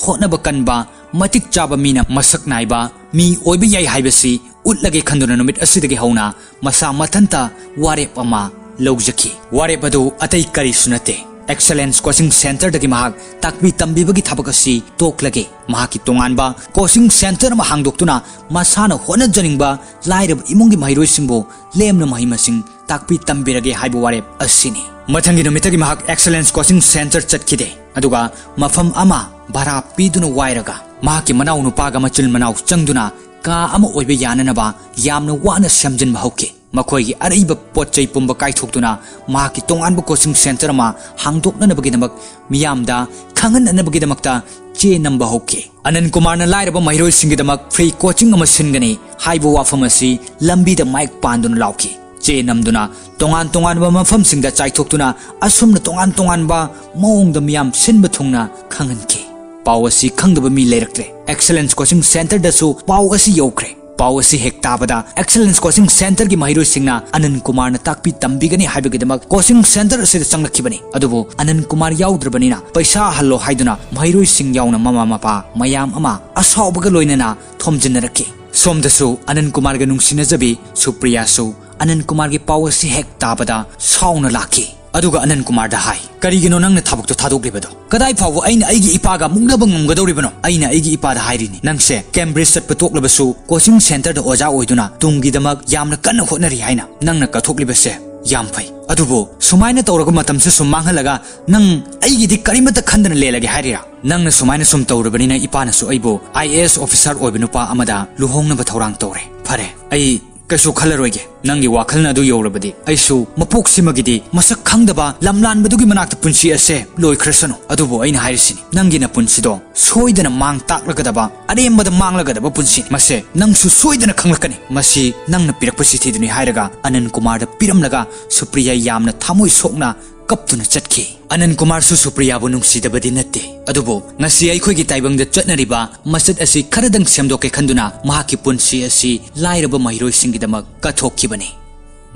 ꯍꯣꯠꯅꯕ ꯀꯟꯕ, ꯃꯇꯤꯛ ꯆꯥꯕ ꯃꯤꯅ ꯃꯁꯛ ꯅꯥꯏꯕ ꯃꯤ ꯑꯣꯏꯕ ꯌꯥꯏ ꯍꯥꯏꯕꯁꯤ ꯎꯠꯂꯒꯦ ꯈꯟꯗꯨꯅ ꯅꯨꯃꯤꯠ ꯑꯁꯤꯗꯒꯤ ꯍꯧꯅ ꯃꯁꯥ ꯃꯊꯟꯇ ꯋꯥꯔꯦꯞ ꯑꯃ ꯂꯧꯖꯈꯤ꯫ ꯋꯥꯔꯦꯞ ꯑꯗꯨ ꯑꯇꯩ ꯀꯔꯤꯁꯨ ꯅꯠꯇꯦ, Excellence Coaching Centerꯗꯒꯤ ꯃꯍꯥꯛ ꯇꯥꯛꯄꯤ ꯇꯝꯕꯤꯕꯒꯤ ꯊꯕꯛ ꯑꯁꯤ ꯇꯣꯛꯂꯒꯦ꯫ ꯃꯍꯥꯛꯀꯤ ꯇꯣꯉꯥꯟꯕ coaching center ꯑꯃ ꯍꯥꯡꯗꯣꯛꯇꯨꯅ ꯃꯁꯥꯅ ꯍꯣꯠꯅꯖꯅꯤꯡꯕ ꯂꯥꯏꯔꯕ ꯏꯃꯨꯡꯒꯤ ꯃꯍꯩꯔꯣꯏꯁꯤꯡꯕꯨ ꯂꯦꯝꯅ ꯃꯍꯩ ꯃꯁꯤꯡ ꯇꯥꯛꯄꯤ ꯇꯝꯕꯤꯔꯒꯦ ꯍꯥꯏꯕ ꯋꯥꯔꯦꯞ ꯑꯁꯤꯅꯤ꯫ ꯃꯊꯪꯒꯤ ꯅꯨꯃꯤꯠꯇꯒꯤ ꯃꯍꯥꯛ Excellence Coaching Center ꯆꯠꯈꯤꯗꯦ, ꯑꯗꯨꯒ ꯃꯐꯝ ꯑꯃ ꯚꯔꯥ ꯄꯤꯗꯨꯅ ꯋꯥꯏꯔꯒ ꯃꯍꯥꯛꯀꯤ ꯃꯅꯥꯎ ꯅꯨꯄꯥꯒ ꯃꯆꯤꯟ ꯃꯅꯥꯎ ꯆꯪꯗꯨꯅ ꯀꯥ ꯑꯃ ꯑꯣꯏꯕ ꯌꯥꯅꯅꯕ ꯌꯥꯝꯅ ꯋꯥꯅ ꯁꯦꯝꯖꯤꯟꯕ ꯍꯧꯈꯤ꯫ ꯃꯈꯣꯏꯒꯤ ꯑꯔꯩꯕ ꯄꯣꯠ ꯆꯩ ꯄꯨꯝꯕ ꯀꯥꯏꯊꯣꯛꯇꯨꯅ ꯃꯍꯥꯛꯀꯤ ꯇꯣꯉꯥꯟꯕ coaching center ꯑꯃ ꯍꯥꯡꯗꯣꯛꯅꯅꯕꯒꯤꯗꯃꯛ, ꯃꯤꯌꯥꯝꯗ ꯈꯪꯍꯟꯅꯅꯕꯒꯤꯗꯃꯛꯇ ꯆꯦ ꯅꯝꯕ ꯍꯧꯈꯤ꯫ ꯑꯅꯟ ꯀꯨꯃꯥꯔꯅ ꯂꯥꯏꯔꯕ ꯃꯍꯩꯔꯣꯏꯁꯤꯡꯒꯤꯗꯃꯛ free coaching ꯑꯃ ꯁꯤꯟꯒꯅꯤ ꯍꯥꯏꯕ ꯋꯥꯐꯝ ꯑꯁꯤ ꯂꯝꯕꯤꯗ ꯃꯥꯏꯛ ꯄꯥꯟꯗꯨꯅ ꯂꯥꯎꯈꯤ꯫ ꯆꯦ ꯅꯝꯗꯨꯅ ꯇꯣꯉꯥꯟ ꯇꯣꯉꯥꯟꯕ ꯃꯐꯝꯁꯤꯡꯗ ꯆꯥꯏꯊꯣꯛꯇꯨꯅ ꯑꯁꯨꯝꯅ ꯇꯣꯉꯥꯟ ꯇꯣꯉꯥꯟꯕ ꯃꯑꯣꯡꯗ ꯃꯤꯌꯥꯝ ꯁꯤꯟꯕ ꯊꯨꯡꯅ ꯈꯪꯍꯟꯈꯤ꯫ ꯄꯥꯎ ꯑꯁꯤ ꯈꯪꯗꯕ ꯃꯤ ꯂꯩꯔꯛꯇ꯭ꯔꯦ꯫ Excellence Coaching Centerꯗꯁꯨ ꯄꯥꯎ ꯑꯁꯤ ꯌꯧꯈ꯭ꯔꯦ꯫ ꯄꯥꯎ ꯑꯁꯤ ꯍꯦꯛ ꯇꯥꯕꯗ Excellence Coaching Centerꯒꯤ ꯃꯍꯩꯔꯣꯏꯁꯤꯡꯅ ꯑꯅꯟ ꯀꯨꯃꯥꯔꯅ ꯇꯥꯛꯄꯤ ꯇꯝꯕꯤꯒꯅꯤ ꯍꯥꯏꯕꯒꯤꯗꯃꯛ coaching center ꯑꯁꯤꯗ ꯆꯪꯂꯛꯈꯤꯕꯅꯤ꯫ ꯑꯗꯨꯕꯨ ꯑꯅꯟ ꯀꯨꯃꯥꯔ ꯌꯥꯎꯗ꯭ꯔꯕꯅꯤꯅ ꯄꯩꯁꯥ ꯍꯜꯂꯣ ꯍꯥꯏꯗꯨꯅ ꯃꯍꯩꯔꯣꯏꯁꯤꯡ ꯌꯥꯎꯅ ꯃꯃꯥ ꯃꯄꯥ ꯃꯌꯥꯝ ꯑꯃ ꯑꯁꯥꯎꯕꯒ ꯂꯣꯏꯅꯅ ꯊꯣꯝꯖꯤꯟꯅꯔꯛꯈꯤ꯫ ꯁꯣꯝꯗꯁꯨ ꯑꯅꯟ ꯀꯨꯃꯥꯔꯒ ꯅꯨꯡꯁꯤꯅꯖꯕꯤ ꯁꯨꯄ꯭ꯔꯤꯌꯥꯁꯨ ꯑꯅꯟ ꯀꯨꯃꯥꯔꯒꯤ ꯄꯥꯎ ꯑꯁꯤ ꯍꯦꯛ ꯇꯥꯕꯗ ꯁꯥꯎꯅ ꯂꯥꯛꯈꯤ꯫ ꯑꯗꯨꯒ ꯑꯅꯟ ꯀꯨꯃꯥꯔꯗ ꯍꯥꯏ, "ꯀꯔꯤꯒꯤꯅꯣ ꯅꯪꯅ ꯊꯕꯛꯇꯣ ꯊꯥꯗꯣꯛꯂꯤꯕꯗꯣ? ꯀꯗꯥꯏ ꯐꯥꯎꯕ ꯑꯩꯅ ꯑꯩꯒꯤ ꯏꯄꯥꯒ ꯃꯨꯛꯅꯕ ꯉꯝꯒꯗꯧꯔꯤꯕꯅꯣ?" ꯑꯩꯅ ꯑꯩꯒꯤ ꯏꯄꯥꯗ ꯍꯥꯏꯔꯤꯅꯤ, "ꯅꯪꯁꯦ Cambridge ꯆꯠꯄ ꯇꯣꯛꯂꯕꯁꯨ coaching centerꯗ ꯑꯣꯖꯥ ꯑꯣꯏꯗꯨꯅ ꯇꯨꯡꯒꯤꯗꯃꯛ ꯌꯥꯝꯅ ꯀꯟꯅ ꯍꯣꯠꯅꯔꯤ ꯍꯥꯏꯅ꯫ ꯅꯪꯅ ꯀꯠꯊꯣꯛꯂꯤꯕꯁꯦ ꯌꯥꯝ ꯐꯩ꯫ ꯑꯗꯨꯕꯨ ꯁꯨꯃꯥꯏꯅ ꯇꯧꯔꯒ ꯃꯇꯝꯁꯦ ꯁꯨꯝ ꯃꯥꯡꯍꯜꯂꯒ ꯅꯪ ꯑꯩꯒꯤꯗꯤ ꯀꯔꯤꯃꯠꯇ ꯈꯟꯗꯅ ꯂꯦꯜꯂꯒꯦ ꯍꯥꯏꯔꯤꯔꯥ? ꯅꯪꯅ ꯁꯨꯃꯥꯏꯅ ꯁꯨꯝ ꯇꯧꯔꯕꯅꯤꯅ ꯏꯄꯥꯅꯁꯨ ꯑꯩꯕꯨ IAS officer ꯑꯣꯏꯕ ꯅꯨꯄꯥ ꯑꯃꯗ ꯂꯨꯍꯣꯡꯅꯕ ꯊꯧꯔꯥꯡ ꯇꯧꯔꯦ꯫ ꯐꯔꯦ, ꯑꯩ ꯀꯩꯁꯨ ꯈꯜꯂꯔꯣꯏꯒꯦ꯫ ꯅꯪꯒꯤ ꯋꯥꯈꯜꯅ ꯑꯗꯨ ꯌꯧꯔꯕꯗꯤ ꯑꯩꯁꯨ ꯃꯄꯣꯛꯁꯤꯃꯒꯤꯗꯤ ꯃꯁꯛ ꯈꯪꯗꯕ ꯂꯝꯂꯥꯟꯕꯗꯨꯒꯤ ꯃꯅꯥꯛꯇ ꯄꯨꯟꯁꯤ ꯑꯁꯦ ꯂꯣꯏꯈ꯭ꯔꯁꯅꯨ꯫ ꯑꯗꯨꯕꯨ ꯑꯩꯅ ꯍꯥꯏꯔꯤꯁꯤꯅꯤ, ꯅꯪꯒꯤ ꯅꯄꯨꯟꯁꯤꯗꯣ ꯁꯣꯏꯗꯅ ꯃꯥꯡ ꯇꯥꯛꯂꯒꯗꯕ, ꯑꯔꯦꯝꯕꯗ ꯃꯥꯡꯂꯒꯗꯕ ꯄꯨꯟꯁꯤꯅꯤ꯫ ꯃꯁꯦ ꯅꯪꯁꯨ ꯁꯣꯏꯗꯅ ꯈꯪꯂꯛꯀꯅꯤ꯫ ꯃꯁꯤ ꯅꯪꯅ ꯄꯤꯔꯛꯄ ꯆꯤꯊꯤꯗꯨꯅꯤ" ꯍꯥꯏꯔꯒ ꯑꯅꯟ ꯀꯨꯃꯥꯔꯗ ꯄꯤꯔꯝꯂꯒ ꯁꯨꯄ꯭ꯔꯤꯌꯥ ꯌꯥꯝꯅ ꯊꯃꯣꯏ ꯁꯣꯛꯅ ꯀꯞꯇꯨꯅ ꯆꯠꯈꯤ꯫ ꯑꯅꯟ ꯀꯨꯃꯥꯔꯁꯨ ꯁꯨꯄ꯭ꯔꯤꯌꯥꯕꯨ ꯅꯨꯡꯁꯤꯗꯕꯗꯤ ꯅꯠꯇꯦ, ꯑꯗꯨꯕꯨ ꯉꯁꯤ ꯑꯩꯈꯣꯏꯒꯤ ꯇꯥꯏꯕꯪꯗ ꯆꯠꯅꯔꯤꯕ ꯃꯆꯠ ꯑꯁꯤ ꯈꯔꯗꯪ ꯁꯦꯝꯗꯣꯛꯀꯦ ꯈꯟꯗꯨꯅ ꯃꯍꯥꯛꯀꯤ ꯄꯨꯟꯁꯤ ꯑꯁꯤ ꯂꯥꯏꯔꯕ ꯃꯍꯩꯔꯣꯏꯁꯤꯡꯒꯤꯗꯃꯛ ꯀꯠꯊꯣꯛꯈꯤꯕꯅꯤ꯫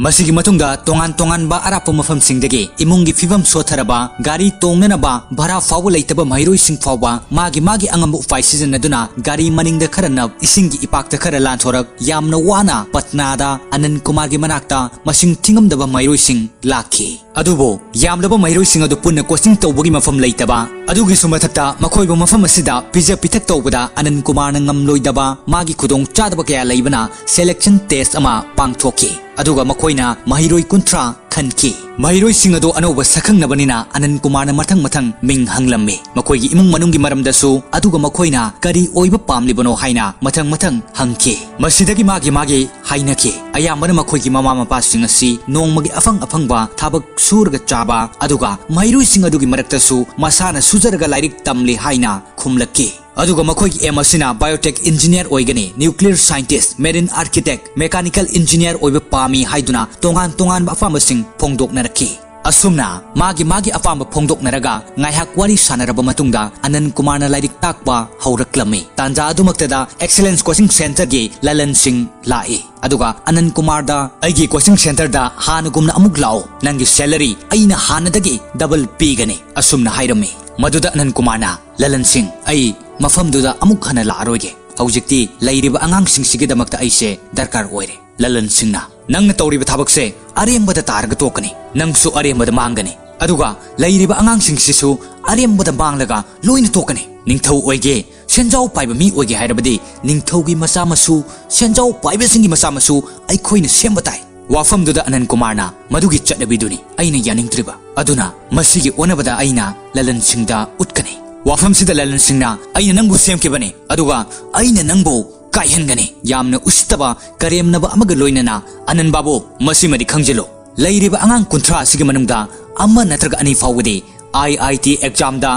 ꯃꯁꯤꯒꯤ ꯃꯇꯨꯡꯗ ꯇꯣꯉꯥꯟ ꯇꯣꯉꯥꯟꯕ ꯑꯔꯥꯞꯄ ꯃꯐꯝꯁꯤꯡꯗꯒꯤ ꯏꯃꯨꯡꯒꯤ ꯐꯤꯕꯝ ꯁꯣꯠꯊꯔꯕ, ꯒꯥꯔꯤ ꯇꯣꯡꯅꯅꯕ ꯚꯔꯥ ꯐꯥꯎꯕ ꯂꯩꯇꯕ ꯃꯍꯩꯔꯣꯏꯁꯤꯡ ꯐꯥꯎꯕ ꯃꯥꯒꯤ ꯃꯥꯒꯤ ꯑꯉꯝꯕ ꯎꯄꯥꯏ ꯁꯤꯖꯤꯟꯅꯗꯨꯅ ꯒꯥꯔꯤ ꯃꯅꯤꯡꯗ ꯈꯔꯅ ꯏꯁꯤꯡꯒꯤ ꯏꯄꯥꯛꯇ ꯈꯔ ꯂꯥꯟꯊꯣꯔꯛ ꯌꯥꯝꯅ ꯋꯥꯅ ꯄꯠꯅꯥꯗ ꯑꯅꯟ ꯀꯨꯃꯥꯔꯒꯤ ꯃꯅꯥꯛꯇ ꯃꯁꯤꯡ ꯊꯤꯉꯝꯗꯕ ꯃꯍꯩꯔꯣꯏꯁꯤꯡ ꯂꯥꯛꯈꯤ꯫ ꯑꯗꯨꯕꯨ ꯌꯥꯝꯂꯕ ꯃꯍꯩꯔꯣꯏꯁꯤꯡ ꯑꯗꯨ ꯄꯨꯟꯅ ꯀꯣꯆꯤꯡ ꯇꯧꯕꯒꯤ ꯃꯐꯝ ꯂꯩꯇꯕ, ꯑꯗꯨꯒꯤꯁꯨ ꯃꯊꯛꯇ ꯃꯈꯣꯏꯕꯨ ꯃꯐꯝ ꯑꯁꯤꯗ ꯄꯤꯖ ꯄꯤꯊꯛ ꯇꯧꯕꯗ ꯑꯅꯟ ꯀꯨꯃꯥꯔꯅ ꯉꯝꯂꯣꯏꯗꯕ ꯃꯥꯒꯤ ꯈꯨꯗꯣꯡꯆꯥꯗꯕ ꯀꯌꯥ ꯂꯩꯕꯅ ꯁꯦꯂꯦꯛꯁꯟ ꯇꯦꯁ ꯑꯃ ꯄꯥꯡꯊꯣꯛꯈꯤ꯫ ꯑꯗꯨꯒ ꯃꯈꯣꯏꯅ ꯃꯍꯩꯔꯣꯏ ꯀꯨꯟꯊ꯭ꯔꯥ ꯈꯟꯈꯤ꯫ ꯃꯍꯩꯔꯣꯏꯁꯤꯡ ꯑꯗꯨ ꯑꯅꯧꯕ ꯁꯛꯈꯪꯅꯕꯅꯤꯅ ꯑꯅꯟ ꯀꯨꯃꯥꯔꯅ ꯃꯊꯪ ꯃꯊꯪ ꯃꯤꯡ ꯍꯪꯂꯝꯃꯤ꯫ ꯃꯈꯣꯏꯒꯤ ꯏꯃꯨꯡ ꯃꯅꯨꯡꯒꯤ ꯃꯔꯝꯗꯁꯨ, ꯑꯗꯨꯒ ꯃꯈꯣꯏꯅ ꯀꯔꯤ ꯑꯣꯏꯕ ꯄꯥꯝꯂꯤꯕꯅꯣ ꯍꯥꯏꯅ ꯃꯊꯪ ꯃꯊꯪ ꯍꯪꯈꯤ꯫ ꯃꯁꯤꯗꯒꯤ ꯃꯥꯒꯤ ꯃꯥꯒꯤ ꯍꯥꯏꯅꯈꯤ꯫ ꯑꯌꯥꯝꯕꯅ ꯃꯈꯣꯏꯒꯤ ꯃꯃꯥ ꯃꯄꯥꯁꯤꯡ ꯑꯁꯤ ꯅꯣꯡꯃꯒꯤ ꯑꯐꯪ ꯑꯐꯪꯕ ꯊꯕꯛ ꯁꯨꯔꯒ ꯆꯥꯕ, ꯑꯗꯨꯒ ꯃꯍꯩꯔꯣꯏꯁꯤꯡ ꯑꯗꯨꯒꯤ ꯃꯔꯛꯇꯁꯨ ꯃꯁꯥꯅ ꯁꯨꯖꯔꯒ ꯂꯥꯏꯔꯤꯛ ꯇꯝꯂꯤ ꯍꯥꯏꯅ ꯈꯨꯝꯂꯛꯈꯤ꯫ ꯑꯗꯨꯒ ꯃꯈꯣꯏꯒꯤ ꯑꯦꯝ ꯑꯁꯤꯅ ꯕꯥꯏꯑꯣꯇꯦꯛ ꯏꯟꯖꯤꯅꯤꯌꯔ ꯑꯣꯏꯒꯅꯤ, nuclear scientist, marine architect, mechanical engineer ꯑꯣꯏꯕ ꯄꯥꯝꯃꯤ ꯍꯥꯏꯗꯨꯅ ꯇꯣꯉꯥꯟ ꯇꯣꯉꯥꯟꯕ ꯑꯄꯥꯝꯕꯁꯤꯡ ꯐꯣꯡꯗꯣꯛꯅꯔꯛꯈꯤ꯫ ꯑꯁꯨꯝꯅ ꯃꯥꯒꯤ ꯃꯥꯒꯤ ꯑꯄꯥꯝꯕ ꯐꯣꯡꯗꯣꯛꯅꯔꯒ ꯉꯥꯏꯍꯥꯛ ꯋꯥꯔꯤ ꯁꯥꯟꯅꯔꯕ ꯃꯇꯨꯡꯗ ꯑꯅꯟ ꯀꯨꯃꯥꯔꯅ ꯂꯥꯏꯔꯤꯛ ꯇꯥꯛꯄ ꯍꯧꯔꯛꯂꯝꯃꯤ꯫ ꯇꯥꯟꯖꯥ ꯑꯗꯨꯃꯛꯇꯗ ꯑꯦꯛꯁꯦꯂꯦꯟꯁ ꯀꯣꯆꯤꯡ ꯁꯦꯟꯇꯔꯒꯤ ꯂꯂꯟ ꯁꯤꯡ ꯂꯥꯛꯏ꯫ ꯑꯗꯨꯒ ꯑꯅꯟ ꯀꯨꯃꯥꯔꯗ, "ꯑꯩꯒꯤ ꯀꯣꯆꯤꯡ ꯁꯦꯟꯇꯔꯗ ꯍꯥꯟꯅꯒꯨꯝꯅ ꯑꯃꯨꯛ ꯂꯥꯛꯑꯣ, ꯅꯪꯒꯤ ꯁꯦꯂꯔꯤ ꯑꯩꯅ ꯍꯥꯟꯅꯗꯒꯤ ꯗꯕꯜ ꯄꯤꯒꯅꯤ," ꯑꯁꯨꯝꯅ ꯍꯥꯏꯔꯝꯃꯤ꯫ ꯃꯗꯨꯗ ꯑꯅꯟ ꯀꯨꯃꯥꯔꯅ, "ꯂꯂꯟ ꯁꯤꯡ, ꯑꯩ ꯃꯐꯝꯗꯨꯗ ꯑꯃꯨꯛ ꯍꯟꯅ ꯂꯥꯛꯑꯔꯣꯏꯒꯦ꯫ ꯍꯧꯖꯤꯛꯇꯤ ꯂꯩꯔꯤꯕ ꯑꯉꯥꯡꯁꯤꯡꯁꯤꯒꯤꯗꯃꯛꯇ ꯑꯩꯁꯦ ꯗꯔꯀꯥꯔ ꯑꯣꯏꯔꯦ꯫" ꯂꯂꯟ ꯁꯤꯡꯅ, "ꯅꯪꯅ ꯇꯧꯔꯤꯕ ꯊꯕꯛꯁꯦ ꯑꯔꯦꯝꯕꯗ ꯇꯥꯔꯒ ꯇꯣꯛꯀꯅꯤ꯫ ꯅꯪꯁꯨ ꯑꯔꯦꯝꯕꯗ ꯃꯥꯡꯒꯅꯤ꯫ ꯑꯗꯨꯒ ꯂꯩꯔꯤꯕ ꯑꯉꯥꯡꯁꯤꯡꯁꯤꯁꯨ ꯑꯔꯦꯝꯕꯗ ꯃꯥꯡꯂꯒ ꯂꯣꯏꯅ ꯇꯣꯛꯀꯅꯤ꯫ ꯅꯤꯡꯊꯧ ꯑꯣꯏꯒꯦ, ꯁꯦꯟꯖꯥꯎ ꯄꯥꯏꯕ ꯃꯤ ꯑꯣꯏꯒꯦ ꯍꯥꯏꯔꯕꯗꯤ ꯅꯤꯡꯊꯧꯒꯤ ꯃꯆꯥ ꯃꯁꯨ, ꯁꯦꯟꯖꯥꯎ ꯄꯥꯏꯕꯁꯤꯡꯒꯤ ꯃꯆꯥ ꯃꯁꯨ ꯑꯩꯈꯣꯏꯅ ꯁꯦꯝꯕ ꯇꯥꯏ꯫" ꯋꯥꯐꯝꯗꯨꯗ ꯑꯅꯟ ꯀꯨꯃꯥꯔꯅ, "ꯃꯗꯨꯒꯤ ꯆꯠꯅꯕꯤꯗꯨꯅꯤ ꯑꯩꯅ ꯌꯥꯅꯤꯡꯗ꯭ꯔꯤꯕ꯫ ꯑꯗꯨꯅ ꯃꯁꯤꯒꯤ ꯑꯣꯟꯅꯕꯗ ꯑꯩꯅ ꯂꯂꯟ ꯁꯤꯡꯗ ꯎꯠꯀꯅꯤ꯫ ꯋꯥꯐꯝꯁꯤꯗ ꯂꯂꯟ ꯁꯤꯡꯅ, 'ꯑꯩꯅ ꯅꯪꯕꯨ ꯁꯦꯝꯈꯤꯕꯅꯤ, ꯑꯗꯨꯒ ꯑꯩꯅ ꯅꯪꯕꯨ ꯀꯥꯏꯍꯟꯒꯅꯤ꯫' ꯌꯥꯝꯅ ꯎꯁꯤꯠꯇꯕ ꯀꯔꯦꯝꯅꯕ ꯑꯃꯒ ꯂꯣꯏꯅꯅ, "ꯑꯅꯟ ꯕꯥꯕꯨ, ꯃꯁꯤꯃꯗꯤ ꯈꯪꯖꯤꯜꯂꯨ꯫ ꯂꯩꯔꯤꯕ ꯑꯉꯥꯡ ꯀꯨꯟꯊ꯭ꯔꯥ ꯑꯁꯤꯒꯤ ꯃꯅꯨꯡꯗ ꯑꯃ ꯅꯠꯇ꯭ꯔꯒ ꯑꯅꯤ ꯐꯥꯎꯕꯗꯤ ꯑꯥꯏ ꯑꯥꯏ ꯇꯤ ꯑꯦꯛꯖꯥꯝꯗ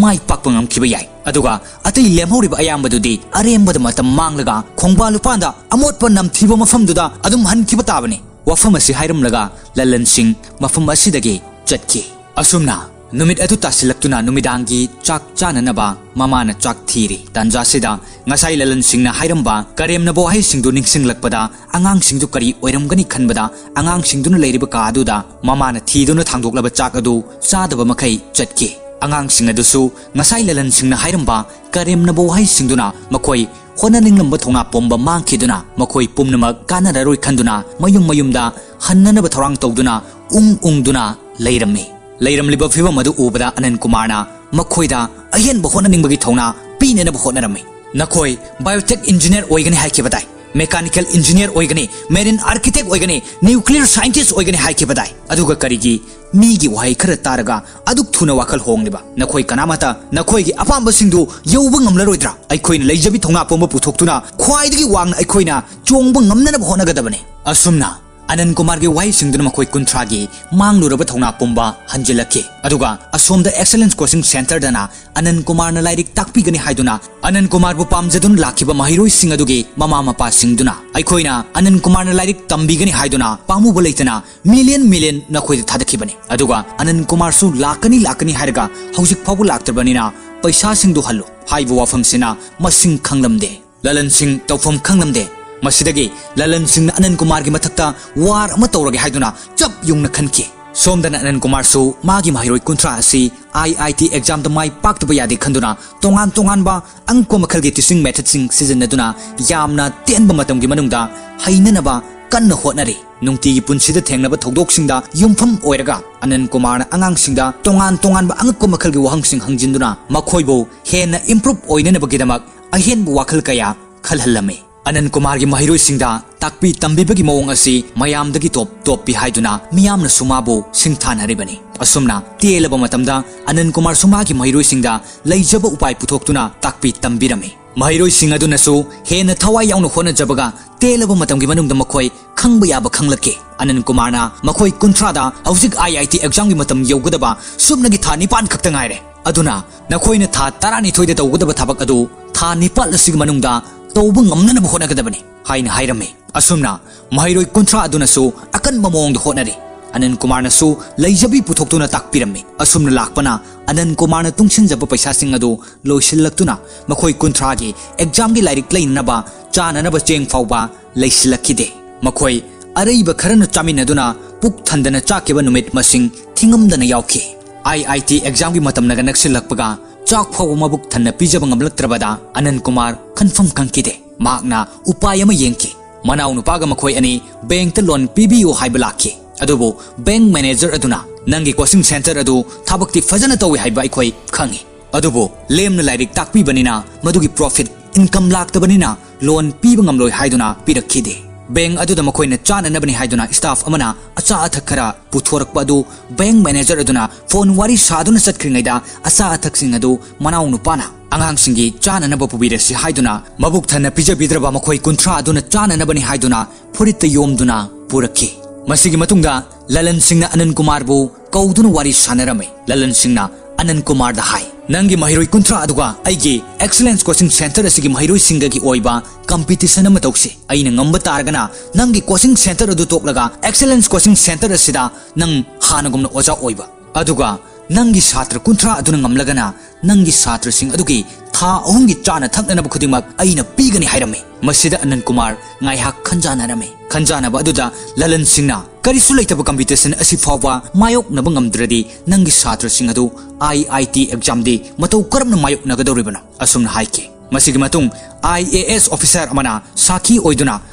ꯃꯥꯏ ꯄꯥꯛꯄ ꯉꯝꯈꯤꯕ ꯌꯥꯏ꯫ ꯑꯗꯨꯒ ꯑꯇꯩ ꯂꯦꯝꯍꯧꯔꯤꯕ ꯑꯌꯥꯝꯕꯗꯨꯗꯤ ꯑꯔꯦꯝꯕꯗ ꯃꯇꯝ ꯃꯥꯡꯂꯒ ꯈꯣꯡꯕꯥꯟ ꯂꯨꯄꯥꯟꯗ ꯑꯃꯣꯠꯄ ꯅꯝꯊꯤꯕ ꯃꯐꯝꯗꯨꯗ ꯑꯗꯨꯝ ꯍꯟꯈꯤꯕ ꯇꯥꯕꯅꯤ꯫" ꯋꯥꯐꯝ ꯑꯁꯤ ꯍꯥꯏꯔꯝꯂꯒ ꯂꯂꯟ ꯁꯤꯡ ꯃꯐꯝ ꯑꯁꯤꯗꯒꯤ ꯆꯠꯈꯤ꯫ ꯑꯁꯨꯝꯅ ꯅꯨꯃꯤꯠ ꯑꯗꯨ ꯇꯥꯁꯤꯜꯂꯛꯇꯨꯅ ꯅꯨꯃꯤꯗꯥꯡꯒꯤ ꯆꯥꯛ ꯆꯥꯅꯅꯕ ꯃꯃꯥꯅ ꯆꯥꯛ ꯊꯤꯔꯤ꯫ ꯇꯥꯟꯖꯥꯁꯤꯗ ꯉꯁꯥꯏ ꯂꯂꯟꯁꯤꯡꯅ ꯍꯥꯏꯔꯝꯕ ꯀꯔꯦꯝꯅꯕ ꯋꯥꯍꯩꯁꯤꯡꯗꯨ ꯅꯤꯡꯁꯤꯡꯂꯛꯄꯗ ꯑꯉꯥꯡꯁꯤꯡꯗꯨ ꯀꯔꯤ ꯑꯣꯏꯔꯝꯒꯅꯤ ꯈꯟꯕꯗ ꯑꯉꯥꯡꯁꯤꯡꯗꯨꯅ ꯂꯩꯔꯤꯕ ꯀꯥ ꯑꯗꯨꯗ ꯃꯃꯥꯅ ꯊꯤꯗꯨꯅ ꯊꯥꯡꯗꯣꯛꯂꯕ ꯆꯥꯛ ꯑꯗꯨ ꯆꯥꯗꯕ ꯃꯈꯩ ꯆꯠꯈꯤ꯫ ꯑꯉꯥꯡꯁꯤꯡ ꯑꯗꯨꯁꯨ ꯉꯁꯥꯏ ꯂꯂꯟꯁꯤꯡꯅ ꯍꯥꯏꯔꯝꯕ ꯀꯔꯦꯝꯅꯕ ꯋꯥꯍꯩꯁꯤꯡꯗꯨꯅ ꯃꯈꯣꯏ ꯍꯣꯠꯅꯅꯤꯡꯂꯝꯕ ꯊꯧꯅꯥ ꯄꯨꯝꯕ ꯃꯥꯡꯈꯤꯗꯨꯅ ꯃꯈꯣꯏ ꯄꯨꯝꯅꯃꯛ ꯀꯥꯟꯅꯔꯔꯣꯏ ꯈꯟꯗꯨꯅ ꯃꯌꯨꯝ ꯃꯌꯨꯝꯗ ꯍꯟꯅꯅꯕ ꯊꯧꯔꯥꯡ ꯇꯧꯗꯨꯅ ꯎꯪ ꯎꯪꯗꯨꯅ ꯂꯩꯔꯝꯃꯤ꯫ ꯂꯩꯔꯝꯂꯤꯕ ꯐꯤꯕꯝ ꯑꯗꯨ ꯎꯕꯗ ꯑꯅꯟ ꯀꯨꯃꯥꯔꯅ ꯃꯈꯣꯏꯗ ꯑꯍꯦꯟꯕ ꯍꯣꯠꯅꯅꯤꯡꯕꯒꯤ ꯊꯧꯅꯥ ꯄꯤꯅꯅꯕ ꯍꯣꯠꯅꯔꯝꯃꯤ꯫ "ꯅꯈꯣꯏ biotech engineer ꯑꯣꯏꯒꯅꯤ ꯍꯥꯏꯈꯤꯕꯗꯥꯏ, mechanical engineer ꯑꯣꯏꯒꯅꯤ, marine architect ꯑꯣꯏꯒꯅꯤ, nuclear scientist ꯑꯣꯏꯒꯅꯤ ꯍꯥꯏꯈꯤꯕꯗꯥꯏ? ꯑꯗꯨꯒ ꯀꯔꯤꯒꯤ ꯃꯤꯒꯤ ꯋꯥꯍꯩ ꯈꯔ ꯇꯥꯔꯒ ꯑꯗꯨꯛ ꯊꯨꯅ ꯋꯥꯈꯜ ꯍꯣꯡꯂꯤꯕ? ꯅꯈꯣꯏ ꯀꯅꯥꯃꯠꯇ ꯅꯈꯣꯏꯒꯤ ꯑꯄꯥꯝꯕꯁꯤꯡꯗꯨ ꯌꯧꯕ ꯉꯝꯂꯔꯣꯏꯗ꯭ꯔꯥ? ꯑꯩꯈꯣꯏꯅ ꯂꯩꯖꯕꯤ ꯊꯧꯅꯥ ꯄꯨꯝꯕ ꯄꯨꯊꯣꯛꯇꯨꯅ ꯈ꯭ꯋꯥꯏꯗꯒꯤ ꯋꯥꯡꯅ ꯑꯩꯈꯣꯏꯅ ꯆꯣꯡꯕ ꯉꯝꯅꯅꯕ ꯍꯣꯠꯅꯒꯗꯕꯅꯤ꯫" ꯑꯁꯨꯝꯅ ꯑꯅꯟ ꯀꯨꯃꯥꯔꯒꯤ ꯋꯥꯍꯩꯁꯤꯡꯗꯨꯅ ꯃꯈꯣꯏ ꯀꯨꯟꯊ꯭ꯔꯥꯒꯤ ꯃꯥꯡꯂꯨꯔꯕ ꯊꯧꯅꯥ ꯄꯨꯝꯕ ꯍꯟꯖꯤꯜꯂꯛꯈꯤ꯫ ꯑꯗꯨꯒ ꯑꯁꯣꯝꯗ excellence coaching centreꯗꯅ ꯑꯅꯟ ꯀꯨꯃꯥꯔꯅ ꯂꯥꯏꯔꯤꯛ ꯇꯥꯛꯄꯤꯒꯅꯤ ꯍꯥꯏꯗꯨꯅ ꯑꯅꯟ ꯀꯨꯃꯥꯔꯕꯨ ꯄꯥꯝꯖꯗꯨꯅ ꯂꯥꯛꯈꯤꯕ ꯃꯍꯩꯔꯣꯏꯁꯤꯡ ꯑꯗꯨꯒꯤ ꯃꯃꯥ ꯃꯄꯥꯁꯤꯡꯗꯨꯅ ꯑꯩꯈꯣꯏꯅ ꯑꯅꯟ ꯀꯨꯃꯥꯔꯅ ꯂꯥꯏꯔꯤꯛ ꯇꯝꯕꯤꯒꯅꯤ ꯍꯥꯏꯗꯨꯅ ꯄꯥꯝꯃꯨꯕ ꯂꯩꯇꯅ million million ꯅꯈꯣꯏꯗ ꯊꯥꯗꯈꯤꯕꯅꯤ꯫ ꯑꯗꯨꯒ ꯑꯅꯟ ꯀꯨꯃꯥꯔꯁꯨ ꯂꯥꯛꯀꯅꯤ ꯂꯥꯛꯀꯅꯤ ꯍꯥꯏꯔꯒ ꯍꯧꯖꯤꯛ ꯐꯥꯎꯕ ꯂꯥꯛꯇ꯭ꯔꯕꯅꯤꯅ ꯄꯩꯁꯥꯁꯤꯡꯗꯨ ꯍꯜꯂꯨ ꯍꯥꯏꯕ ꯋꯥꯐꯝꯁꯤꯅ ꯃꯁꯤꯡ ꯈꯪꯂꯝꯗꯦ꯫ ꯂꯂꯟꯁꯤꯡ ꯇꯧꯐꯝ ꯈꯪꯂꯝꯗꯦ꯫ ꯃꯁꯤꯗꯒꯤ ꯂꯂꯟꯁꯤꯡꯅ ꯑꯅꯟ ꯀꯨꯃꯥꯔꯒꯤ ꯃꯊꯛꯇ ꯋꯥꯔ ꯑꯃ ꯇꯧꯔꯒꯦ ꯍꯥꯏꯗꯨꯅ ꯆꯞ ꯌꯨꯡꯅ ꯈꯟꯈꯤ꯫ ꯁꯣꯝꯗꯅ ꯑꯅꯟ ꯀꯨꯃꯥꯔꯁꯨ ꯃꯥꯒꯤ ꯃꯍꯩꯔꯣꯏ ꯀꯨꯟꯊ꯭ꯔꯥ ꯑꯁꯤ IIT examꯗ ꯃꯥꯏ ꯄꯥꯛꯇꯕ ꯌꯥꯗꯦ ꯈꯟꯗꯨꯅ ꯇꯣꯉꯥꯟ ꯇꯣꯉꯥꯟꯕ ꯑꯉꯛꯄ ꯃꯈꯜꯒꯤ teaching methodꯁꯤꯡ ꯁꯤꯖꯤꯟꯅꯗꯨꯅ ꯌꯥꯝꯅ ꯇꯦꯟꯕ ꯃꯇꯝꯒꯤ ꯃꯅꯨꯡꯗ ꯍꯩꯅꯅꯕ ꯀꯟꯅ ꯍꯣꯠꯅꯔꯤ꯫ ꯅꯨꯡꯇꯤꯒꯤ ꯄꯨꯟꯁꯤꯗ ꯊꯦꯡꯅꯕ ꯊꯧꯗꯣꯛꯁꯤꯡꯗ ꯌꯨꯝꯐꯝ ꯑꯣꯏꯔꯒ ꯑꯅꯟ ꯀꯨꯃꯥꯔꯅ ꯑꯉꯥꯡꯁꯤꯡꯗ ꯇꯣꯉꯥꯟ ꯇꯣꯉꯥꯟꯕ ꯑꯉꯛꯄ ꯃꯈꯜꯒꯤ ꯋꯥꯍꯪꯁꯤꯡ ꯍꯪꯖꯤꯟꯗꯨꯅ ꯃꯈꯣꯏꯕꯨ ꯍꯦꯟꯅ improve ꯑꯣꯏꯅꯅꯕꯒꯤꯗꯃꯛ ꯑꯍꯦꯟꯕ ꯋꯥꯈꯜ ꯀꯌꯥ ꯈꯜꯍꯜꯂꯝꯃꯤ꯫ ꯑꯅꯟ ꯀꯨꯃꯥꯔꯒꯤ ꯃꯍꯩꯔꯣꯏꯁꯤꯡꯗ ꯇꯥꯛꯄꯤ ꯇꯝꯕꯤꯕꯒꯤ ꯃꯑꯣꯡ ꯑꯁꯤ ꯃꯌꯥꯝꯗꯒꯤ top topꯄꯤ ꯍꯥꯏꯗꯨꯅ ꯃꯤꯌꯥꯝꯅꯁꯨ ꯃꯥꯕꯨ ꯁꯤꯡꯊꯥꯅꯔꯤꯕꯅꯤ꯫ ꯑꯁꯨꯝꯅ ꯇꯦꯜꯂꯕ ꯃꯇꯝꯗ ꯑꯅꯟ ꯀꯨꯃꯥꯔꯁꯨ ꯃꯥꯒꯤ ꯃꯍꯩꯔꯣꯏꯁꯤꯡꯗ ꯂꯩꯖꯕ ꯎꯄꯥꯏ ꯄꯨꯊꯣꯛꯇꯨꯅ ꯇꯥꯛꯄꯤ ꯇꯝꯕꯤꯔꯝꯃꯤ꯫ ꯃꯍꯩꯔꯣꯏꯁꯤꯡ ꯑꯗꯨꯅꯁꯨ ꯍꯦꯟꯅ ꯊꯋꯥꯏ ꯌꯥꯎꯅ ꯍꯣꯠꯅꯖꯕꯒ ꯇꯦꯜꯂꯕ ꯃꯇꯝꯒꯤ ꯃꯅꯨꯡꯗ ꯃꯈꯣꯏ ꯈꯪꯕ ꯌꯥꯕ ꯈꯪꯂꯛꯈꯤ꯫ ꯑꯅꯟ ꯀꯨꯃꯥꯔꯅ ꯃꯈꯣꯏ ꯀꯨꯟꯊ꯭ꯔꯥꯗ ꯍꯧꯖꯤꯛ IIT examꯒꯤ ꯃꯇꯝ ꯌꯧꯒꯗꯕ ꯁꯨꯞꯅꯒꯤ ꯊꯥ ꯅꯤꯄꯥꯟ ꯈꯛꯇ ꯉꯥꯏꯔꯦ꯫ ꯑꯗꯨꯅ ꯅꯈꯣꯏꯅ ꯊꯥ ꯇꯔꯥꯅꯤꯊꯣꯏꯗ ꯇꯧꯒꯗꯕ ꯊꯕꯛ ꯑꯗꯨ ꯊꯥ ꯅꯤꯄꯥꯜ ꯑꯁꯤꯒꯤ ꯃꯅꯨꯡꯗ ꯇꯧꯕ ꯉꯝꯅꯅꯕ ꯍꯣꯠꯅꯒꯗꯕꯅꯤ ꯍꯥꯏꯅ ꯍꯥꯏꯔꯝꯃꯤ꯫ ꯑꯁꯨꯝꯅ ꯃꯍꯩꯔꯣꯏ ꯀꯨꯟꯊ꯭ꯔꯥ ꯑꯗꯨꯅꯁꯨ ꯑꯀꯟꯕ ꯃꯑꯣꯡꯗ ꯍꯣꯠꯅꯔꯤ꯫ ꯑꯅꯟ ꯀꯨꯃꯥꯔꯅꯁꯨ ꯂꯩꯖꯕꯤ ꯄꯨꯊꯣꯛꯇꯨꯅ ꯇꯥꯛꯄꯤꯔꯝꯃꯤ꯫ ꯑꯁꯨꯝꯅ ꯂꯥꯛꯄꯅ ꯑꯅꯟ ꯀꯨꯃꯥꯔꯅ ꯇꯨꯡꯁꯤꯟꯖꯕ ꯄꯩꯁꯥꯁꯤꯡ ꯑꯗꯨ ꯂꯣꯏꯁꯤꯜꯂꯛꯇꯨꯅ ꯃꯈꯣꯏ ꯀꯨꯟꯊ꯭ꯔꯥꯒꯤ ꯑꯦꯛꯖꯥꯝꯒꯤ ꯂꯥꯏꯔꯤꯛ ꯂꯩꯅꯅꯕ ꯆꯥꯅꯅꯕ ꯆꯦꯡ ꯐꯥꯎꯕ ꯂꯩꯁꯤꯜꯂꯛꯈꯤꯗꯦ꯫ ꯃꯈꯣꯏ ꯑꯔꯩꯕ ꯈꯔꯅ ꯆꯥꯃꯤꯟꯅꯗꯨꯅ ꯄꯨꯛ ꯊꯟꯗꯅ ꯆꯥꯈꯤꯕ ꯅꯨꯃꯤꯠ ꯃꯁꯤꯡ ꯊꯤꯉꯝꯗꯅ ꯌꯥꯎꯈꯤ꯫ ꯑꯥꯏ ꯑꯥꯏ ꯇꯤ ꯑꯦꯛꯖꯥꯝꯒꯤ ꯃꯇꯝꯅꯒ ꯅꯛꯁꯤꯜꯂꯛꯄꯒ ꯆꯥꯛ ꯐꯥꯎꯕ ꯃꯕꯨꯛ ꯊꯟꯅ ꯄꯤꯖꯕ ꯉꯝꯂꯛꯇ꯭ꯔꯕꯗ ꯑꯅꯟ ꯀꯨꯃꯥꯔ ꯈꯟꯐꯝ ꯈꯪꯈꯤꯗꯦ꯫ ꯃꯍꯥꯛꯅ ꯎꯄꯥꯏ ꯑꯃ ꯌꯦꯡꯈꯤ꯫ ꯃꯅꯥꯎ ꯅꯨꯄꯥꯒ ꯃꯈꯣꯏ ꯑꯅꯤ ꯕꯦꯡꯛꯇ ꯂꯣꯟ ꯄꯤꯕꯤꯌꯨ ꯍꯥꯏꯕ ꯂꯥꯛꯈꯤ꯫ ꯑꯗꯨꯕꯨ ꯕꯦꯡꯛ ꯃꯦꯅꯦꯖꯔ ꯑꯗꯨꯅ, "ꯅꯪꯒꯤ ꯀꯣꯆꯤꯡ ꯁꯦꯟꯇꯔ ꯑꯗꯨ ꯊꯕꯛꯇꯤ ꯐꯖꯅ ꯇꯧꯏ ꯍꯥꯏꯕ ꯑꯩꯈꯣꯏ ꯈꯪꯏ, ꯑꯗꯨꯕꯨ ꯂꯦꯝꯅ ꯂꯥꯏꯔꯤꯛ ꯇꯥꯛꯄꯤꯕꯅꯤꯅ ꯃꯗꯨꯒꯤ ꯄ꯭ꯔꯣꯐꯤꯠ ꯏꯟꯀꯝ ꯂꯥꯛꯇꯕꯅꯤꯅ ꯂꯣꯟ ꯄꯤꯕ ꯉꯝꯂꯣꯏ" ꯍꯥꯏꯗꯨꯅ ꯄꯤꯔꯛꯈꯤꯗꯦ꯫ ꯕꯦꯡꯛ ꯑꯗꯨꯗ ꯃꯈꯣꯏꯅ ꯆꯥꯅꯅꯕꯅꯤ ꯍꯥꯏꯗꯨꯅ ꯁ꯭ꯇꯥꯐ ꯑꯃꯅ ꯑꯆꯥ ꯑꯊꯛ ꯈꯔ ꯄꯨꯊꯣꯔꯛꯄ ꯑꯗꯨ ꯕꯦꯡꯛ ꯃꯦꯅꯦꯖꯔ ꯑꯗꯨꯅ ꯐꯣꯟ ꯋꯥꯔꯤ ꯁꯥꯗꯨꯅ ꯆꯠꯈ꯭ꯔꯤꯉꯩꯗ ꯑꯆꯥ ꯑꯊꯛꯁꯤꯡ ꯑꯗꯨ ꯃꯅꯥꯎ ꯅꯨꯄꯥꯅ ꯑꯉꯥꯡꯁꯤꯡꯒꯤ ꯆꯥꯅꯅꯕ ꯄꯨꯕꯤꯔꯁꯤ ꯍꯥꯏꯗꯨꯅ ꯃꯕꯨꯛ ꯊꯟꯅ ꯄꯤꯖꯕꯤꯗ꯭ꯔꯕ ꯃꯈꯣꯏ ꯀꯨꯟꯊ꯭ꯔꯥ ꯑꯗꯨꯅ ꯆꯥꯅꯅꯕꯅꯤ ꯍꯥꯏꯗꯨꯅ ꯐꯨꯔꯤꯠꯇ ꯌꯣꯝꯗꯨꯅ ꯄꯨꯔꯛꯈꯤ꯫ ꯃꯁꯤꯒꯤ ꯃꯇꯨꯡꯗ ꯂꯂꯟ ꯁꯤꯡꯅ ꯑꯅꯟ ꯀꯨꯃꯥꯔꯕꯨ ꯀꯧꯗꯨꯅ ꯋꯥꯔꯤ ꯁꯥꯟꯅꯔꯝꯃꯤ꯫ ꯂꯂꯟ ꯁꯤꯡꯅ ꯑꯅꯟ ꯀꯨꯃꯥꯔꯗ ꯍꯥꯏ, "ꯅꯪꯒꯤ ꯃꯍꯩꯔꯣꯏ ꯀꯨꯟꯊ꯭ꯔꯥ ꯑꯗꯨꯒ ꯑꯩꯒꯤ ꯑꯦꯛꯁꯂꯦꯟꯁ ꯀꯣꯆꯤꯡ ꯁꯦꯟꯇꯔ ꯑꯁꯤꯒꯤ ꯃꯍꯩꯔꯣꯏꯁꯤꯡꯒꯒꯤ ꯑꯣꯏꯕ ꯀꯝꯄꯤꯇꯤꯁꯟ ꯑꯃ ꯇꯧꯁꯤ꯫ ꯑꯩꯅ ꯉꯝꯕ ꯇꯥꯔꯒꯅ ꯅꯪꯒꯤ ꯀꯣꯆꯤꯡ ꯁꯦꯟꯇꯔ ꯑꯗꯨ ꯇꯣꯛꯂꯒ ꯑꯦꯛꯁꯂꯦꯟꯁ ꯀꯣꯆꯤꯡ ꯁꯦꯟꯇꯔ ꯑꯁꯤꯗ ꯅꯪ ꯍꯥꯟꯅꯒꯨꯝꯅ ꯑꯣꯖꯥ ꯑꯣꯏꯕ, ꯑꯗꯨꯒ ꯅꯪꯒꯤ ꯁꯥꯇ꯭ꯔ ꯀꯨꯟꯊ꯭ꯔꯥ ꯑꯗꯨꯅ ꯉꯝꯂꯒꯅ ꯅꯪꯒꯤ ꯁꯥꯇ꯭ꯔꯁꯤꯡ ꯑꯗꯨꯒꯤ ꯊꯥ ꯑꯍꯨꯝꯒꯤ ꯆꯥꯅ ꯊꯛꯅꯅꯕ ꯈꯨꯗꯤꯡꯃꯛ ꯑꯩꯅ ꯄꯤꯒꯅꯤ" ꯍꯥꯏꯔꯝꯃꯤ꯫ ꯃꯁꯤꯗ ꯑꯅꯟ ꯀꯨꯃꯥꯔ ꯉꯥꯏꯍꯥꯛ ꯈꯟꯖꯥꯅꯔꯝꯃꯤ꯫ ꯈꯟꯖꯥꯅꯕ ꯑꯗꯨꯗ ꯂꯂꯟ ꯁꯤꯡꯅ, "ꯀꯔꯤꯁꯨ ꯂꯩꯇꯕ ꯀꯝꯄꯤꯇꯤꯁꯟ ꯑꯁꯤ ꯐꯥꯎꯕ ꯃꯥꯌꯣꯛꯅꯕ ꯉꯝꯗ꯭ꯔꯗꯤ ꯅꯪꯒꯤ ꯁꯥꯇ꯭ꯔꯁꯤꯡ ꯑꯗꯨ ꯑꯥꯏ ꯑꯥꯏ ꯇꯤ ꯑꯦꯛꯖꯥꯝꯗꯤ ꯃꯇꯧ ꯀꯔꯝꯅ ꯃꯥꯌꯣꯛꯅꯒꯗꯧꯔꯤꯕꯅꯣ?" ꯑꯁꯨꯝꯅ ꯍꯥꯏꯈꯤ꯫ ꯃꯁꯤꯒꯤ ꯃꯇꯨꯡ ꯑꯥꯏ ꯑꯦ ꯑꯦꯁ ꯑꯣꯐꯤꯁꯥꯔ ꯑꯃꯅ ꯁꯥꯈꯤ ꯑꯣꯏꯗꯨꯅ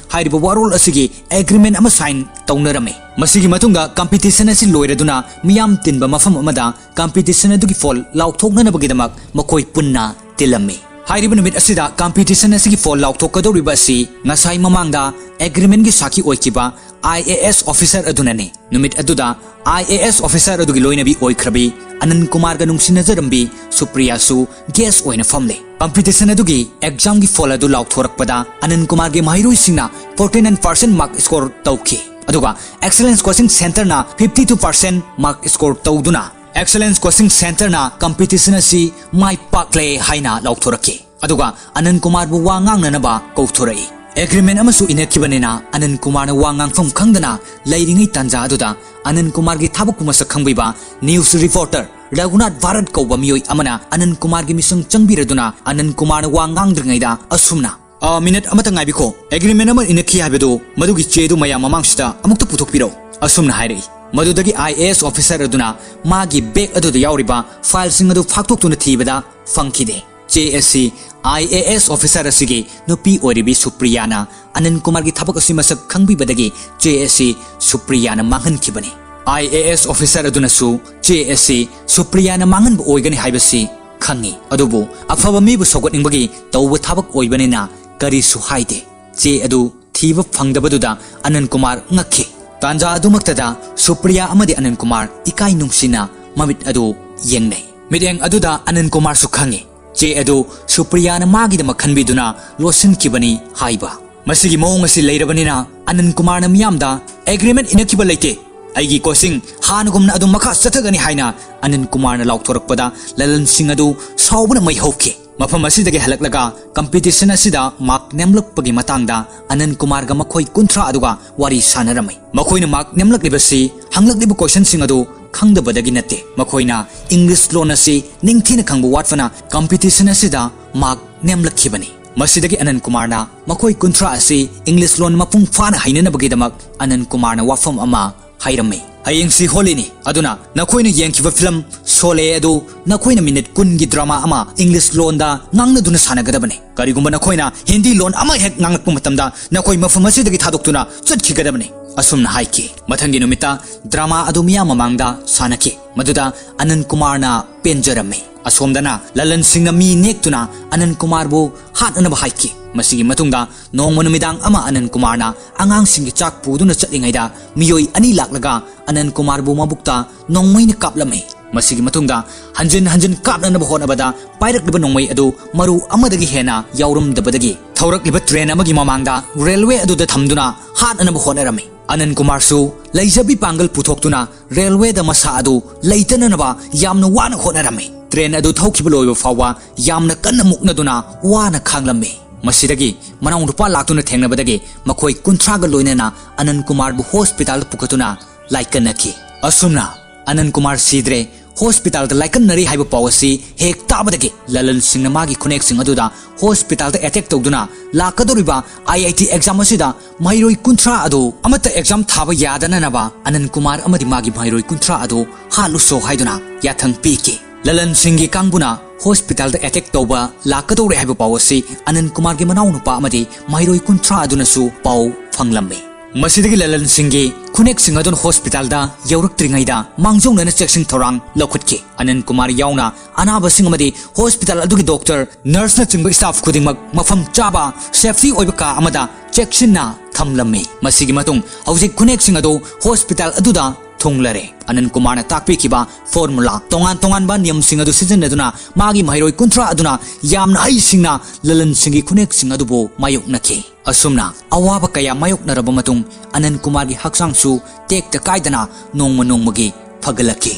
ꯍꯥꯏꯔꯤꯕ ꯋꯥꯔꯣꯜ ꯑꯁꯤꯒꯤ ꯑꯦꯒ꯭ꯔꯤꯃꯦꯟ ꯑꯃ ꯁꯥꯏꯟ ꯇꯧꯅꯔꯝꯃꯤ꯫ ꯃꯁꯤꯒꯤ ꯃꯇꯨꯡꯗ ꯀꯝꯄꯤꯇꯤꯁꯟ ꯑꯁꯤ ꯂꯣꯏꯔꯗꯨꯅ ꯃꯤꯌꯥꯝ ꯇꯤꯟꯕ ꯃꯐꯝ ꯑꯃꯗ ꯀꯝꯄꯤꯇꯤꯁꯟ ꯑꯗꯨꯒꯤ ꯐꯣꯜ ꯂꯥꯎꯊꯣꯛꯅꯅꯕꯒꯤꯗꯃꯛ ꯃꯈꯣꯏ ꯄꯨꯟꯅ ꯇꯤꯜꯂꯝꯃꯤ꯫ ꯍꯥꯏꯔꯤꯕ ꯅꯨꯃꯤꯠ ꯑꯁꯤꯗ ꯀꯝꯄꯤꯇꯤꯁꯟ ꯑꯁꯤꯒꯤ ꯐꯣꯜ ꯂꯥꯎꯊꯣꯛꯀꯗꯧꯔꯤꯕ ꯑꯁꯤ ꯉꯁꯥꯏ ꯃꯃꯥꯡꯗ ꯑꯦꯒ꯭ꯔꯤꯃꯦꯟꯒꯤ ꯁꯥꯈꯤ ꯑꯣꯏꯈꯤꯕ ꯑꯥꯏ ꯑꯦ ꯑꯦꯁ ꯑꯣꯐꯤꯁꯥꯔ ꯑꯗꯨꯅꯅꯤ꯫ ꯅꯨꯃꯤꯠ ꯑꯗꯨꯗ ꯑꯥꯏ ꯑꯦ ꯑꯦꯁ ꯑꯣꯐꯤꯁꯥꯔ ꯑꯗꯨꯒꯤ ꯂꯣꯏꯅꯕꯤ ꯑꯣꯏꯈ꯭ꯔꯕꯤ ꯑꯅꯟ ꯀꯨꯃꯥꯔꯒ ꯅꯨꯡꯁꯤꯅꯖꯔꯝꯕꯤ ꯁꯨꯄ꯭ꯔꯤꯌꯥꯁꯨ ꯒꯦꯁ ꯑꯣꯏꯅ ꯐꯝꯂꯦ꯫ ꯀꯝꯄꯤꯇꯤꯁꯟ ꯑꯗꯨꯒꯤ ꯑꯦꯛꯖꯥꯝꯒꯤ ꯐꯣꯜ ꯑꯗꯨ ꯂꯥꯎꯊꯣꯔꯛꯄꯗ ꯑꯅꯟ ꯀꯨꯃꯥꯔꯒꯤ ꯃꯍꯩꯔꯣꯏꯁꯤꯡꯅ forty nine percent mark score ꯇꯧꯈꯤ꯫ ꯑꯗꯨꯒ ꯑꯦꯛꯁꯂꯦꯟꯁ ꯀꯣꯆꯤꯡ ꯁꯦꯟꯇꯔꯅ fifty two percent mark score ꯇꯧꯗꯨꯅ ꯑꯦꯛꯁꯂꯦꯟꯁ ꯀꯣꯆꯤꯡ ꯁꯦꯟꯇꯔꯅ ꯀꯝꯄꯤꯇꯤꯁꯟ ꯑꯁꯤ ꯃꯥꯏ ꯄꯥꯛꯂꯦ ꯍꯥꯏꯅ ꯂꯥꯎꯊꯣꯔꯛꯈꯤ꯫ ꯑꯗꯨꯒ ꯑꯅꯟ ꯀꯨꯃꯥꯔꯕꯨ ꯋꯥ ꯉꯥꯡꯅꯅꯕ ꯀꯧꯊꯣꯔꯛꯏ꯫ ꯑꯦꯒ꯭ꯔꯤꯃꯦꯟ ꯑꯃꯁꯨ ꯏꯅꯈꯤꯕꯅꯤꯅ ꯑꯅꯟ ꯀꯨꯃꯥꯔꯅ ꯋꯥ ꯉꯥꯡꯐꯝ ꯈꯪꯗꯅ ꯂꯩꯔꯤꯉꯩ ꯇꯥꯟꯖꯥ ꯑꯗꯨꯗ ꯑꯅꯟ ꯀꯨꯃꯥꯔꯒꯤ ꯊꯕꯛꯄꯨ ꯃꯁꯛ ꯈꯪꯕꯤꯕ ꯅ꯭ꯌꯨꯁ ꯔꯤꯄꯣꯔꯇꯔ ꯔꯘꯨꯅꯥꯊ ꯚꯥꯔꯠ ꯀꯧꯕ ꯃꯤꯑꯣꯏ ꯑꯃꯅ ꯑꯅꯟ ꯀꯨꯃꯥꯔꯒꯤ ꯃꯤꯁꯪ ꯆꯪꯕꯤꯔꯗꯨꯅ ꯑꯅꯟ ꯀꯨꯃꯥꯔꯅ ꯋꯥ ꯉꯥꯡꯗ꯭ꯔꯤꯉꯩꯗ ꯑꯁꯨꯝꯅ, "ꯑ, ꯃꯤꯅꯠ ꯑꯃꯇ ꯉꯥꯏꯕꯤꯈꯣ, ꯑꯦꯒ꯭ꯔꯤꯃꯦꯟ ꯑꯃ ꯏꯅꯈꯤ ꯍꯥꯏꯕꯗꯨ ꯃꯗꯨꯒꯤ ꯆꯦꯗꯨ ꯃꯌꯥꯝ ꯃꯃꯥꯡꯁꯤꯗ ꯑꯃꯨꯛꯇ ꯄꯨꯊꯣꯛꯄꯤꯔꯛꯎ," ꯑꯁꯨꯝꯅ ꯍꯥꯏꯔꯛꯏ꯫ ꯃꯗꯨꯗꯒꯤ ꯑꯥꯏ ꯑꯦ ꯑꯦꯁ ꯑꯣꯐꯤꯁꯔ ꯑꯗꯨꯅ ꯃꯥꯒꯤ ꯕꯦꯒ ꯑꯗꯨꯗ ꯌꯥꯎꯔꯤꯕ ꯐꯥꯏꯜꯁꯤꯡ ꯑꯗꯨ ꯐꯥꯛꯇꯣꯛꯇꯨꯅ ꯊꯤꯕꯗ ꯐꯪꯈꯤꯗꯦ꯫ ꯆꯦ ꯑꯁꯤ ꯑꯥꯏ ꯑꯦ ꯑꯦꯁ ꯑꯣꯐꯤꯁꯔ ꯑꯁꯤꯒꯤ ꯅꯨꯄꯤ ꯑꯣꯏꯔꯤꯕꯤ ꯁꯨꯄ꯭ꯔꯤꯌꯥꯅ ꯑꯅꯟ ꯀꯨꯃꯥꯔꯒꯤ ꯊꯕꯛ ꯑꯁꯤ ꯃꯁꯛ ꯈꯪꯕꯤꯕꯗꯒꯤ ꯆꯦ ꯑꯁꯤ ꯁꯨꯄ꯭ꯔꯤꯌꯥꯅ ꯃꯥꯡꯍꯟꯈꯤꯕꯅꯤ꯫ ꯑꯥꯏ ꯑꯦ ꯑꯦꯁ ꯑꯣꯐꯤꯁꯔ ꯑꯗꯨꯅꯁꯨ ꯆꯦ ꯑꯁꯤ ꯁꯨꯄ꯭ꯔꯤꯌꯥꯅ ꯃꯥꯡꯍꯟꯕ ꯑꯣꯏꯒꯅꯤ ꯍꯥꯏꯕꯁꯤ ꯈꯪꯉꯤ, ꯑꯗꯨꯕꯨ ꯑꯐꯕ ꯃꯤꯕꯨ ꯁꯧꯒꯠꯅꯤꯡꯕꯒꯤ ꯇꯧꯕ ꯊꯕꯛ ꯑꯣꯏꯕꯅꯤꯅ ꯀꯔꯤꯁꯨ ꯍꯥꯏꯗꯦ꯫ ꯆꯦ ꯑꯗꯨ ꯊꯤꯕ ꯐꯪꯗꯕꯗꯨꯗ ꯑꯅꯟ ꯀꯨꯃꯥꯔ ꯉꯛꯈꯤ꯫ ꯇꯥꯟꯖꯥ ꯑꯗꯨꯃꯛꯇꯗ ꯁꯨꯄ꯭ꯔꯤꯌꯥ ꯑꯃꯗꯤ ꯑꯅꯟ ꯀꯨꯃꯥꯔ ꯏꯀꯥꯏ ꯅꯨꯡꯁꯤꯅ ꯃꯃꯤꯠ ꯑꯗꯨ ꯌꯦꯡꯅꯩ꯫ ꯃꯤꯠꯌꯦꯡ ꯑꯗꯨꯗ ꯑꯅꯟ ꯀꯨꯃꯥꯔꯁꯨ ꯈꯪꯉꯤ, ꯆꯦ ꯑꯗꯨ ꯁꯨꯄ꯭ꯔꯤꯌꯥꯅ ꯃꯥꯒꯤꯗꯃꯛ ꯈꯟꯕꯤꯗꯨꯅ ꯂꯣꯠꯁꯤꯟꯈꯤꯕꯅꯤ ꯍꯥꯏꯕ꯫ ꯃꯁꯤꯒꯤ ꯃꯑꯣꯡ ꯑꯁꯤ ꯂꯩꯔꯕꯅꯤꯅ ꯑꯅꯟ ꯀꯨꯃꯥꯔꯅ ꯃꯤꯌꯥꯝꯗ, "ꯑꯦꯒ꯭ꯔꯤꯃꯦꯟ ꯏꯅꯈꯤꯕ ꯂꯩꯇꯦ, ꯑꯩꯒꯤ ꯀꯣꯆꯤꯡ ꯍꯥꯟꯅꯒꯨꯝꯅ ꯑꯗꯨꯝ ꯃꯈꯥ ꯆꯠꯊꯒꯅꯤ" ꯍꯥꯏꯅ ꯑꯅꯟ ꯀꯨꯃꯥꯔꯅ ꯂꯥꯎꯊꯣꯔꯛꯄꯗ ꯂꯂꯟ ꯁꯤꯡ ꯑꯗꯨ ꯁꯥꯎꯕꯅ ꯃꯩ ꯍꯧꯈꯤ꯫ ꯃꯐꯝ ꯑꯁꯤꯗꯒꯤ ꯍꯜꯂꯛꯂꯒ ꯀꯝꯄꯤꯇꯤꯁꯟ ꯑꯁꯤꯗ ꯃꯥꯔꯛ ꯅꯦꯝꯂꯛꯄꯒꯤ ꯃꯇꯥꯡꯗ ꯑꯅꯟ ꯀꯨꯃꯥꯔꯒ ꯃꯈꯣꯏ ꯀꯨꯟꯊ꯭ꯔꯥ ꯑꯗꯨꯒ ꯋꯥꯔꯤ ꯁꯥꯟꯅꯔꯝꯃꯤ꯫ ꯃꯈꯣꯏꯅ ꯃꯥꯔꯛ ꯅꯦꯝꯂꯛꯂꯤꯕꯁꯤ ꯍꯪꯂꯛꯂꯤꯕ ꯀꯣꯏꯁꯟꯁꯤꯡ ꯑꯗꯨ ꯈꯪꯗꯕꯗꯒꯤ ꯅꯠꯇꯦ, ꯃꯈꯣꯏꯅ ꯏꯪꯂꯤꯁ ꯂꯣꯟ ꯑꯁꯤ ꯅꯤꯡꯊꯤꯅ ꯈꯪꯕ ꯋꯥꯠꯄꯅ ꯀꯝꯄꯤꯇꯤꯁꯟ ꯑꯁꯤꯗ ꯃꯥꯔꯛ ꯅꯦꯝꯂꯛꯈꯤꯕꯅꯤ꯫ ꯃꯁꯤꯗꯒꯤ ꯑꯅꯟ ꯀꯨꯃꯥꯔꯅ ꯃꯈꯣꯏ ꯀꯨꯟꯊ꯭ꯔꯥ ꯑꯁꯤ ꯏꯪꯂꯤꯁ ꯂꯣꯟ ꯃꯄꯨꯡ ꯐꯥꯅ ꯍꯩꯅꯅꯕꯒꯤꯗꯃꯛ ꯑꯅꯟ ꯀꯨꯃꯥꯔꯅ ꯋꯥꯐꯝ ꯑꯃ ꯍꯥꯏꯔꯝꯃꯤ꯫ "ꯍꯌꯦꯡꯁꯤ ꯍꯣꯂꯤꯅꯤ, ꯑꯗꯨꯅ ꯅꯈꯣꯏꯅ ꯌꯦꯡꯈꯤꯕ ꯐꯤꯂꯝ ꯁꯣꯂꯦ ꯑꯗꯨ ꯅꯈꯣꯏꯅ ꯃꯤꯅꯤꯠ ꯀꯨꯟꯒꯤ ꯗ꯭ꯔꯃꯥ ꯑꯃ ꯏꯪꯂꯤꯁ ꯂꯣꯟꯗ ꯉꯥꯡꯅꯗꯨꯅ ꯁꯥꯟꯅꯒꯗꯕꯅꯤ꯫ ꯀꯔꯤꯒꯨꯝꯕ ꯅꯈꯣꯏꯅ ꯍꯤꯟꯗꯤ ꯂꯣꯟ ꯑꯃ ꯍꯦꯛ ꯉꯥꯡꯂꯛꯄ ꯃꯇꯝꯗ ꯅꯈꯣꯏ ꯃꯐꯝ ꯑꯁꯤꯗꯒꯤ ꯊꯥꯗꯣꯛꯇꯨꯅ ꯆꯠꯈꯤꯒꯗꯕꯅꯤ," ꯑꯁꯨꯝꯅ ꯍꯥꯏꯈꯤ꯫ ꯃꯊꯪꯒꯤ ꯅꯨꯃꯤꯠꯇ ꯗ꯭ꯔꯃꯥ ꯑꯗꯨ ꯃꯤꯌꯥꯝ ꯃꯃꯥꯡꯗ ꯁꯥꯟꯅꯈꯤ꯫ ꯃꯗꯨꯗ ꯑꯅꯟ ꯀꯨꯃꯥꯔꯅ ꯄꯦꯟꯖꯔꯝꯃꯤ꯫ ꯑꯁꯣꯝꯗꯅ ꯂꯂꯟꯁꯤꯡꯅ ꯃꯤ ꯅꯦꯛꯇꯨꯅ ꯑꯅꯟ ꯀꯨꯃꯥꯔꯕꯨ ꯍꯥꯠꯅꯅꯕ ꯍꯥꯏꯈꯤ꯫ ꯃꯁꯤꯒꯤ ꯃꯇꯨꯡꯗ ꯅꯣꯡꯃ ꯅꯨꯃꯤꯗꯥꯡ ꯑꯃ ꯑꯅꯟ ꯀꯨꯃꯥꯔꯅ ꯑꯉꯥꯡꯁꯤꯡꯒꯤ ꯆꯥꯛ ꯄꯨꯗꯨꯅ ꯆꯠꯂꯤꯉꯩꯗ ꯃꯤꯑꯣꯏ ꯑꯅꯤ ꯂꯥꯛꯂꯒ ꯑꯅꯟ ꯀꯨꯃꯥꯔꯕꯨ ꯃꯕꯨꯛꯇ ꯅꯣꯡꯃꯩꯅ ꯀꯥꯞꯂꯝꯃꯤ꯫ ꯃꯁꯤꯒꯤ ꯃꯇꯨꯡꯗ ꯍꯟꯖꯤꯟ ꯍꯟꯖꯤꯟ ꯀꯥꯞꯅꯅꯕ ꯍꯣꯠꯅꯕꯗ ꯄꯥꯏꯔꯛꯂꯤꯕ ꯅꯣꯡꯃꯩ ꯑꯗꯨ ꯃꯔꯨ ꯑꯃꯗꯒꯤ ꯍꯦꯟꯅ ꯌꯥꯎꯔꯝꯗꯕꯗꯒꯤ ꯊꯧꯔꯛꯂꯤꯕ ꯇ꯭ꯔꯦꯟ ꯑꯃꯒꯤ ꯃꯃꯥꯡꯗ ꯔꯦꯜꯋꯦ ꯑꯗꯨꯗ ꯊꯝꯗꯨꯅ ꯍꯥꯠꯅꯅꯕ ꯍꯣꯠꯅꯔꯝꯃꯤ꯫ ꯑꯅꯟ ꯀꯨꯃꯥꯔꯁꯨ ꯂꯩꯖꯕꯤ ꯄꯥꯡꯒꯜ ꯄꯨꯊꯣꯛꯇꯨꯅ ꯔꯦꯜꯋꯦꯗ ꯃꯁꯥ ꯑꯗꯨ ꯂꯩꯇꯅꯅꯕ ꯌꯥꯝꯅ ꯋꯥꯅ ꯍꯣꯠꯅꯔꯝꯃꯤ꯫ ꯇ꯭ꯔꯦꯟ ꯑꯗꯨ ꯊꯧꯈꯤꯕ ꯂꯣꯏꯕ ꯐꯥꯎꯕ ꯌꯥꯝꯅ ꯀꯟꯅ ꯃꯨꯛꯅꯗꯨꯅ ꯋꯥꯅ ꯈꯥꯡꯂꯝꯃꯤ꯫ ꯃꯁꯤꯗꯒꯤ ꯃꯅꯥꯎꯅꯨꯄꯥ ꯂꯥꯛꯇꯨꯅ ꯊꯦꯡꯅꯕꯗꯒꯤ ꯃꯈꯣꯏ ꯀꯨꯟꯊ꯭ꯔꯥꯒ ꯂꯣꯏꯅꯅ ꯑꯅꯟ ꯀꯨꯃꯥꯔꯕꯨ ꯍꯣꯁꯄꯤꯇꯥꯜꯗ ꯄꯨꯈꯠꯇꯨꯅ ꯂꯥꯏꯀꯠꯅꯈꯤ꯫ ꯑꯁꯨꯝꯅ ꯑꯅꯟ ꯀꯨꯃꯥꯔ ꯁꯤꯗ꯭ꯔꯦ, ꯍꯣꯁꯄꯤꯇꯥꯜꯗ ꯂꯥꯏꯀꯠꯅꯔꯤ ꯍꯥꯏꯕ ꯄꯥꯎ ꯑꯁꯤ ꯍꯦꯛ ꯇꯥꯕꯗꯒꯤ ꯂꯂꯟ ꯁꯤꯡꯅ ꯃꯥꯒꯤ ꯈꯨꯅꯦꯛꯁꯤꯡ ꯑꯗꯨꯗ ꯍꯣꯁꯄꯤꯇꯥꯜꯗ ꯑꯦꯇꯦꯛ ꯇꯧꯗꯨꯅ ꯂꯥꯛꯀꯗꯧꯔꯤꯕ ꯑꯥꯏ ꯑꯥꯏ ꯇꯤ ꯑꯦꯛꯖꯥꯝ ꯑꯁꯤꯗ ꯃꯍꯩꯔꯣꯏ ꯀꯨꯟꯊ꯭ꯔꯥ ꯑꯗꯨ ꯑꯃꯠꯇ ꯑꯦꯛꯖꯥꯝ ꯊꯥꯕ ꯌꯥꯗꯅꯅꯕ ꯑꯅꯟ ꯀꯨꯃꯥꯔ ꯑꯃꯗꯤ ꯃꯥꯒꯤ ꯃꯍꯩꯔꯣꯏ ꯀꯨꯟꯊ꯭ꯔꯥ ꯑꯗꯨ ꯍꯥꯠꯂꯨꯁꯣ ꯍꯥꯏꯗꯨꯅ ꯌꯥꯊꯪ ꯄꯤꯈꯤ꯫ ꯂꯂꯟ ꯁꯤꯡꯒꯤ ꯀꯥꯡꯕꯨꯅ ꯍꯣꯁꯄꯤꯇꯥꯜꯗ ꯑꯦꯇꯦꯛ ꯇꯧꯕ ꯂꯥꯛꯀꯗꯧꯔꯦ ꯍꯥꯏꯕ ꯄꯥꯎ ꯑꯁꯤ ꯑꯅꯟ ꯀꯨꯃꯥꯔꯒꯤ ꯃꯅꯥꯎꯅꯨꯄꯥ ꯑꯃꯗꯤ ꯃꯍꯩꯔꯣꯏ ꯀꯨꯟꯊ꯭ꯔꯥ ꯑꯗꯨꯅꯁꯨ ꯄꯥꯎ ꯐꯪꯂꯝꯃꯤ꯫ ꯃꯁꯤꯗꯒꯤ ꯂꯂꯟ ꯁꯤꯡꯒꯤ ꯈꯨꯅꯦꯛꯁꯤꯡ ꯑꯗꯨꯅ ꯍꯣꯁꯄꯤꯇꯥꯜꯗ ꯌꯧꯔꯛꯇ꯭ꯔꯤꯉꯩꯗ ꯃꯥꯡꯖꯧꯅꯅ ꯆꯦꯛꯁꯤꯟ ꯊꯧꯔꯥꯡ ꯂꯧꯈꯠꯈꯤ꯫ ꯑꯅꯟ ꯀꯨꯃꯥꯔ ꯌꯥꯎꯅ ꯑꯅꯥꯕꯁꯤꯡ ꯑꯃꯗꯤ ꯍꯣꯁꯄꯤꯇꯥꯜ ꯑꯗꯨꯒꯤ ꯗꯣꯛꯇꯔ, ꯅꯔꯁꯅꯆꯤꯡꯕ ꯁ꯭ꯇꯥꯐ ꯈꯨꯗꯤꯡꯃꯛ ꯃꯐꯝ ꯆꯥꯕ ꯁꯦꯐꯇꯤ ꯑꯣꯏꯕ ꯀꯥ ꯑꯃꯗ ꯆꯦꯛꯁꯤꯟꯅ ꯊꯝꯂꯝꯃꯤ꯫ ꯃꯁꯤꯒꯤ ꯃꯇꯨꯡ ꯍꯧꯖꯤꯛ ꯈꯨꯅꯦꯛꯁꯤꯡ ꯑꯗꯨ ꯍꯣꯁꯄꯤꯇꯥꯜ ꯑꯗꯨꯗ ꯊꯨꯡꯂꯔꯦ꯫ ꯑꯅꯟ ꯀꯨꯃꯥꯔꯅ ꯇꯥꯛꯄꯤꯈꯤꯕ ꯐꯣꯔꯃꯨꯂꯥ, ꯇꯣꯉꯥꯟ ꯇꯣꯉꯥꯟꯕ ꯅꯤꯌꯝꯁꯤꯡ ꯑꯗꯨ ꯁꯤꯖꯤꯟꯅꯗꯨꯅ ꯃꯥꯒꯤ ꯃꯍꯩꯔꯣꯏ ꯀꯨꯟꯊ꯭ꯔꯥ ꯑꯗꯨꯅ ꯌꯥꯝꯅ ꯍꯩꯁꯤꯡꯅ ꯂꯂꯟ ꯁꯤꯡꯒꯤ ꯈꯨꯅꯦꯛꯁꯤꯡ ꯑꯗꯨꯕꯨ ꯃꯥꯌꯣꯛꯅꯈꯤ꯫ ꯑꯁꯨꯝꯅ ꯑꯋꯥꯕ ꯀꯌꯥ ꯃꯥꯌꯣꯛꯅꯔꯕ ꯃꯇꯨꯡ ꯑꯅꯟ ꯀꯨꯃꯥꯔꯒꯤ ꯍꯛꯆꯥꯡꯁꯨ ꯇꯦꯛꯇ ꯀꯥꯏꯗꯅ ꯅꯣꯡꯃ ꯅꯣꯡꯃꯒꯤ ꯐꯒꯠꯂꯛꯈꯤ꯫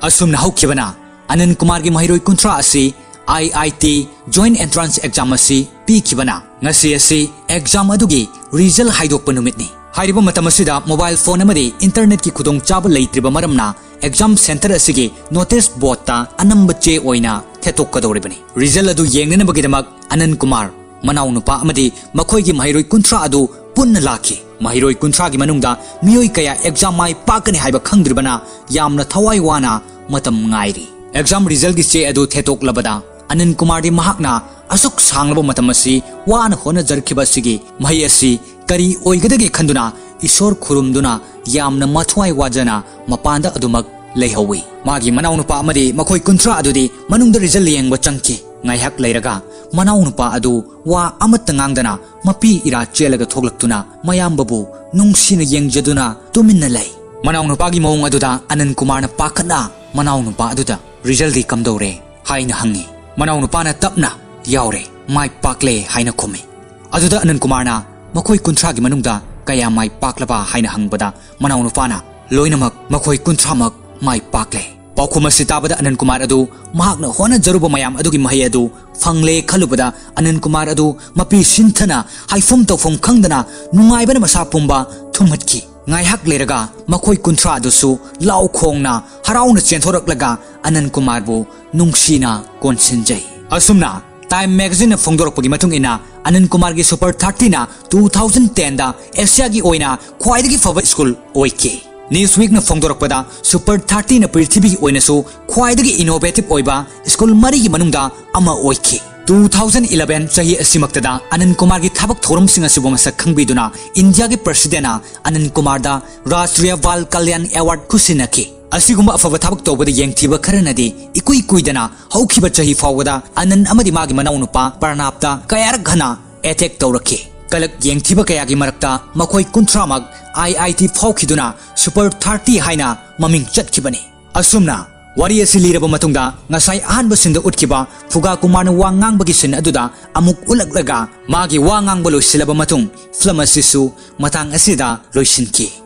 ꯑꯁꯨꯝꯅ ꯍꯧꯈꯤꯕꯅ ꯑꯅꯟ ꯀꯨꯃꯥꯔꯒꯤ ꯃꯍꯩꯔꯣꯏ ꯀꯨꯟꯊ꯭ꯔꯥ ꯑꯁꯤ ꯑꯥꯏ ꯑꯥꯏ ꯇꯤ ꯖꯣꯏꯟꯠ ꯑꯦꯟꯇ꯭ꯔꯥꯟꯁ ꯑꯦꯛꯖꯥꯝ ꯑꯁꯤ ꯄꯤꯈꯤꯕꯅ ꯉꯁꯤ ꯑꯁꯤ ꯑꯦꯛꯖꯥꯝ ꯑꯗꯨꯒꯤ ꯔꯤꯖꯜ ꯍꯥꯏꯗꯣꯛꯄ ꯅꯨꯃꯤꯠꯅꯤ꯫ ꯍꯥꯏꯔꯤꯕ ꯃꯇꯝ ꯑꯁꯤꯗ ꯃꯣꯕꯥꯏꯜ ꯐꯣꯟ ꯑꯃꯗꯤ ꯏꯟꯇꯔꯅꯦꯠꯀꯤ ꯈꯨꯗꯣꯡꯆꯥꯕ ꯂꯩꯇ꯭ꯔꯤꯕ ꯃꯔꯝꯅ ꯑꯦꯛꯖꯥꯝ ꯁꯦꯟꯇꯔ ꯑꯁꯤꯒꯤ ꯅꯣꯇꯤꯁ ꯕꯣꯔꯗꯇ ꯑꯅꯝꯕ ꯆꯦ ꯑꯣꯏꯅ ꯊꯦꯠꯇꯣꯛꯀꯗꯧꯔꯤꯕꯅꯤ꯫ ꯔꯤꯖꯜ ꯑꯗꯨ ꯌꯦꯡꯅꯅꯕꯒꯤꯗꯃꯛ ꯑꯅꯟ ꯀꯨꯃꯥꯔ ꯃꯅꯥꯎꯅꯨꯄꯥ ꯑꯃꯗꯤ ꯃꯈꯣꯏꯒꯤ ꯃꯍꯩꯔꯣꯏ ꯀꯨꯟꯊ꯭ꯔꯥ ꯑꯗꯨ ꯄꯨꯟꯅ ꯂꯥꯛꯈꯤ꯫ ꯃꯍꯩꯔꯣꯏ ꯀꯨꯟꯊ꯭ꯔꯥꯒꯤ ꯃꯅꯨꯡꯗ ꯃꯤꯑꯣꯏ ꯀꯌꯥ ꯑꯦꯛꯖꯥꯝ ꯃꯥꯏ ꯄꯥꯛꯀꯅꯤ ꯍꯥꯏꯕ ꯈꯪꯗ꯭ꯔꯤꯕꯅ ꯌꯥꯝꯅ ꯊꯋꯥꯏ ꯋꯥꯅ ꯃꯇꯝ ꯉꯥꯏꯔꯤ꯫ ꯑꯦꯛꯖꯥꯝ ꯔꯤꯖꯜꯒꯤ ꯆꯦ ꯑꯗꯨ ꯊꯦꯠꯇꯣꯛꯂꯕꯗ ꯑꯅꯟ ꯀꯨꯃꯥꯔꯗꯤ ꯃꯍꯥꯛꯅ ꯑꯁꯨꯛ ꯁꯥꯡꯂꯕ ꯃꯇꯝ ꯑꯁꯤ ꯋꯥꯅ ꯍꯣꯠꯅꯖꯔꯛꯈꯤꯕ ꯑꯁꯤꯒꯤ ꯃꯍꯩ ꯑꯁꯤ ꯀꯔꯤ ꯑꯣꯏꯒꯗꯒꯦ ꯈꯟꯗꯨꯅ ꯏꯁꯣꯔ ꯈꯨꯔꯨꯝꯗꯨꯅ ꯌꯥꯝꯅ ꯃꯊ꯭ꯋꯥꯏ ꯋꯥꯖꯅ ꯃꯄꯥꯟꯗ ꯑꯗꯨꯃꯛ ꯂꯩꯍꯧꯏ꯫ ꯃꯥꯒꯤ ꯃꯅꯥꯎꯅꯨꯄꯥ ꯑꯃꯗꯤ ꯃꯈꯣꯏ ꯀꯨꯟꯊ꯭ꯔꯥ ꯑꯗꯨꯗꯤ ꯃꯅꯨꯡꯗ ꯔꯤꯖꯜ ꯌꯦꯡꯕ ꯆꯪꯈꯤ꯫ ꯉꯥꯏꯍꯥꯛ ꯂꯩꯔꯒ ꯃꯅꯥꯎꯅꯨꯄꯥ ꯑꯗꯨ ꯋꯥ ꯑꯃꯠꯇ ꯉꯥꯡꯗꯅ ꯃꯄꯤ ꯏꯔꯥ ꯆꯦꯜꯂꯒ ꯊꯣꯛꯂꯛꯇꯨꯅ ꯃꯌꯥꯝꯕꯕꯨ ꯅꯨꯡꯁꯤꯅ ꯌꯦꯡꯖꯗꯨꯅ ꯇꯨꯃꯤꯟꯅ ꯂꯩ꯫ ꯃꯅꯥꯎꯅꯨꯄꯥꯒꯤ ꯃꯑꯣꯡ ꯑꯗꯨꯗ ꯑꯅꯟ ꯀꯨꯃꯥꯔꯅ ꯄꯥꯈꯠꯅ ꯃꯅꯥꯎꯅꯨꯄꯥ ꯑꯗꯨꯗ "ꯔꯤꯖꯜꯗꯤ ꯀꯝꯗꯧꯔꯦ?" ꯍꯥꯏꯅ ꯍꯪꯉꯤ꯫ ꯃꯅꯥꯎꯅꯨꯄꯥꯅ ꯇꯞꯅ "ꯌꯥꯎꯔꯦ, ꯃꯥꯏ ꯄꯥꯛꯂꯦ" ꯍꯥꯏꯅ ꯈꯨꯝꯃꯤ꯫ ꯑꯗꯨꯗ ꯑꯅꯟ ꯀꯨꯃꯥꯔꯅ "ꯃꯈꯣꯏ ꯀꯨꯟꯊ꯭ꯔꯥꯒꯤ ꯃꯅꯨꯡꯗ ꯀꯌꯥ ꯃꯥꯏ ꯄꯥꯛꯂꯕ?" ꯍꯥꯏꯅ ꯍꯪꯕꯗ ꯃꯅꯥꯎꯅꯨꯄꯥꯅ "ꯂꯣꯏꯅꯃꯛ, ꯃꯈꯣꯏ ꯀꯨꯟꯊ꯭ꯔꯥꯃꯛ ꯃꯥꯏ ꯄꯥꯛꯂꯦ" ꯄꯥꯎꯈꯨꯝ ꯑꯁꯤ ꯇꯥꯕꯗ ꯑꯅꯟ ꯀꯨꯃꯥꯔ ꯑꯗꯨ ꯃꯍꯥꯛꯅ ꯍꯣꯠꯅꯖꯔꯨꯕ ꯃꯌꯥꯝ ꯑꯗꯨꯒꯤ ꯃꯍꯩ ꯑꯗꯨ ꯐꯪꯂꯦ ꯈꯜꯂꯨꯕꯗ ꯑꯅꯟ ꯀꯨꯃꯥꯔ ꯑꯗꯨ ꯃꯄꯤ ꯁꯤꯟꯊꯅ ꯍꯥꯏꯐꯝ ꯇꯧꯐꯝ ꯈꯪꯗꯅ ꯅꯨꯡꯉꯥꯏꯕꯅ ꯃꯁꯥ ꯄꯨꯝꯕ ꯊꯨꯝꯍꯠꯈꯤ꯫ ꯉꯥꯏꯍꯥꯛ ꯂꯩꯔꯒ ꯃꯈꯣꯏ ꯀꯨꯟꯊ꯭ꯔꯥ ꯑꯗꯨꯁꯨ ꯂꯥꯎ ꯈꯣꯡꯅ ꯍꯔꯥꯎꯅ ꯆꯦꯟꯊꯣꯔꯛꯂꯒ ꯑꯅꯟ ꯀꯨꯃꯥꯔꯕꯨ ꯅꯨꯡꯁꯤꯅ ꯀꯣꯟꯁꯤꯟꯖꯩ꯫ ꯑꯁꯨꯝꯅ Time magazineꯅ ꯐꯣꯡꯗꯣꯔꯛꯄꯒꯤ ꯃꯇꯨꯡ ꯏꯟꯅ ꯑꯅꯟ ꯀꯨꯃꯥꯔꯒꯤ Super thirtyꯅ two thousand tenꯗ ꯑꯦꯁꯤꯌꯥꯒꯤ ꯑꯣꯏꯅ ꯈ꯭ꯋꯥꯏꯗꯒꯤ ꯐꯕ ꯁ꯭ꯀꯨꯜ ꯑꯣꯏꯈꯤ꯫ Newsweekꯅ ꯐꯣꯡꯗꯣꯔꯛꯄꯗ Super thirtyꯅ ꯄ꯭ꯔꯤꯊꯤꯕꯤꯒꯤ ꯑꯣꯏꯅꯁꯨ ꯈ꯭ꯋꯥꯏꯗꯒꯤ innovative ꯑꯣꯏꯕ ꯁ꯭ꯀꯨꯜ ꯃꯔꯤꯒꯤ ꯃꯅꯨꯡꯗ ꯑꯃ ꯑꯣꯏꯈꯤ꯫ Two thousand eleven ꯆꯍꯤ ꯑꯁꯤꯃꯛꯇꯗ ꯑꯅꯟ ꯀꯨꯃꯥꯔꯒꯤ ꯊꯕꯛ ꯊꯧꯔꯝꯁꯤꯡ ꯑꯁꯤꯕꯨ ꯃꯁꯛ ꯈꯪꯕꯤꯗꯨꯅ ꯏꯟꯗꯤꯌꯥꯒꯤ Presidentꯅ ꯑꯅꯟ ꯀꯨꯃꯥꯔꯗ Rashtriya Bal Kalyan Award ꯈꯨꯠꯁꯤꯟꯅꯈꯤ꯫ ꯑꯁꯤꯒꯨꯝꯕ ꯑꯐꯕ ꯊꯕꯛ ꯇꯧꯕꯗ ꯌꯦꯡꯊꯤꯕ ꯈꯔꯅꯗꯤ ꯏꯀꯨꯏ ꯀꯨꯏꯗꯅ ꯍꯧꯈꯤꯕ ꯆꯍꯤ ꯐꯥꯎꯕꯗ ꯑꯅꯟ ꯑꯃꯗꯤ ꯃꯥꯒꯤ ꯃꯅꯥꯎꯅꯨꯄꯥ ꯄ꯭ꯔꯅꯥꯞꯇ ꯀꯌꯥꯔꯛ ꯍꯟꯅ attack ꯇꯧꯔꯛꯈꯤ꯫ ꯀꯂꯛ ꯌꯦꯡꯊꯤꯕ ꯀꯌꯥꯒꯤ ꯃꯔꯛꯇ ꯃꯈꯣꯏ ꯀꯨꯟꯊ꯭ꯔꯥꯃꯛ IIT ꯐꯥꯎꯈꯤꯗꯨꯅ Super thirty ꯍꯥꯏꯅ ꯃꯃꯤꯡ ꯆꯠꯈꯤꯕꯅꯤ꯫ ꯑꯁꯨꯝꯅ ꯋꯥꯔꯤ ꯑꯁꯤ ꯂꯤꯔꯕ ꯃꯇꯨꯡꯗ ꯉꯁꯥꯏ ꯑꯍꯥꯟꯕ sceneꯗ ꯎꯠꯈꯤꯕ ꯐꯨꯒꯥ ꯀꯨꯃꯥꯔꯅ ꯋꯥ ꯉꯥꯡꯕꯒꯤ scene ꯑꯗꯨꯗ ꯑꯃꯨꯛ ꯎꯠꯂꯛꯂꯒ ꯃꯥꯒꯤ ꯋꯥ ꯉꯥꯡꯕ ꯂꯣꯏꯁꯤꯜꯂꯕ ꯃꯇꯨꯡ film ꯑꯁꯤꯁꯨ ꯃꯇꯥꯡ ꯑꯁꯤꯗ ꯂꯣꯏꯁꯤꯟꯈꯤ꯫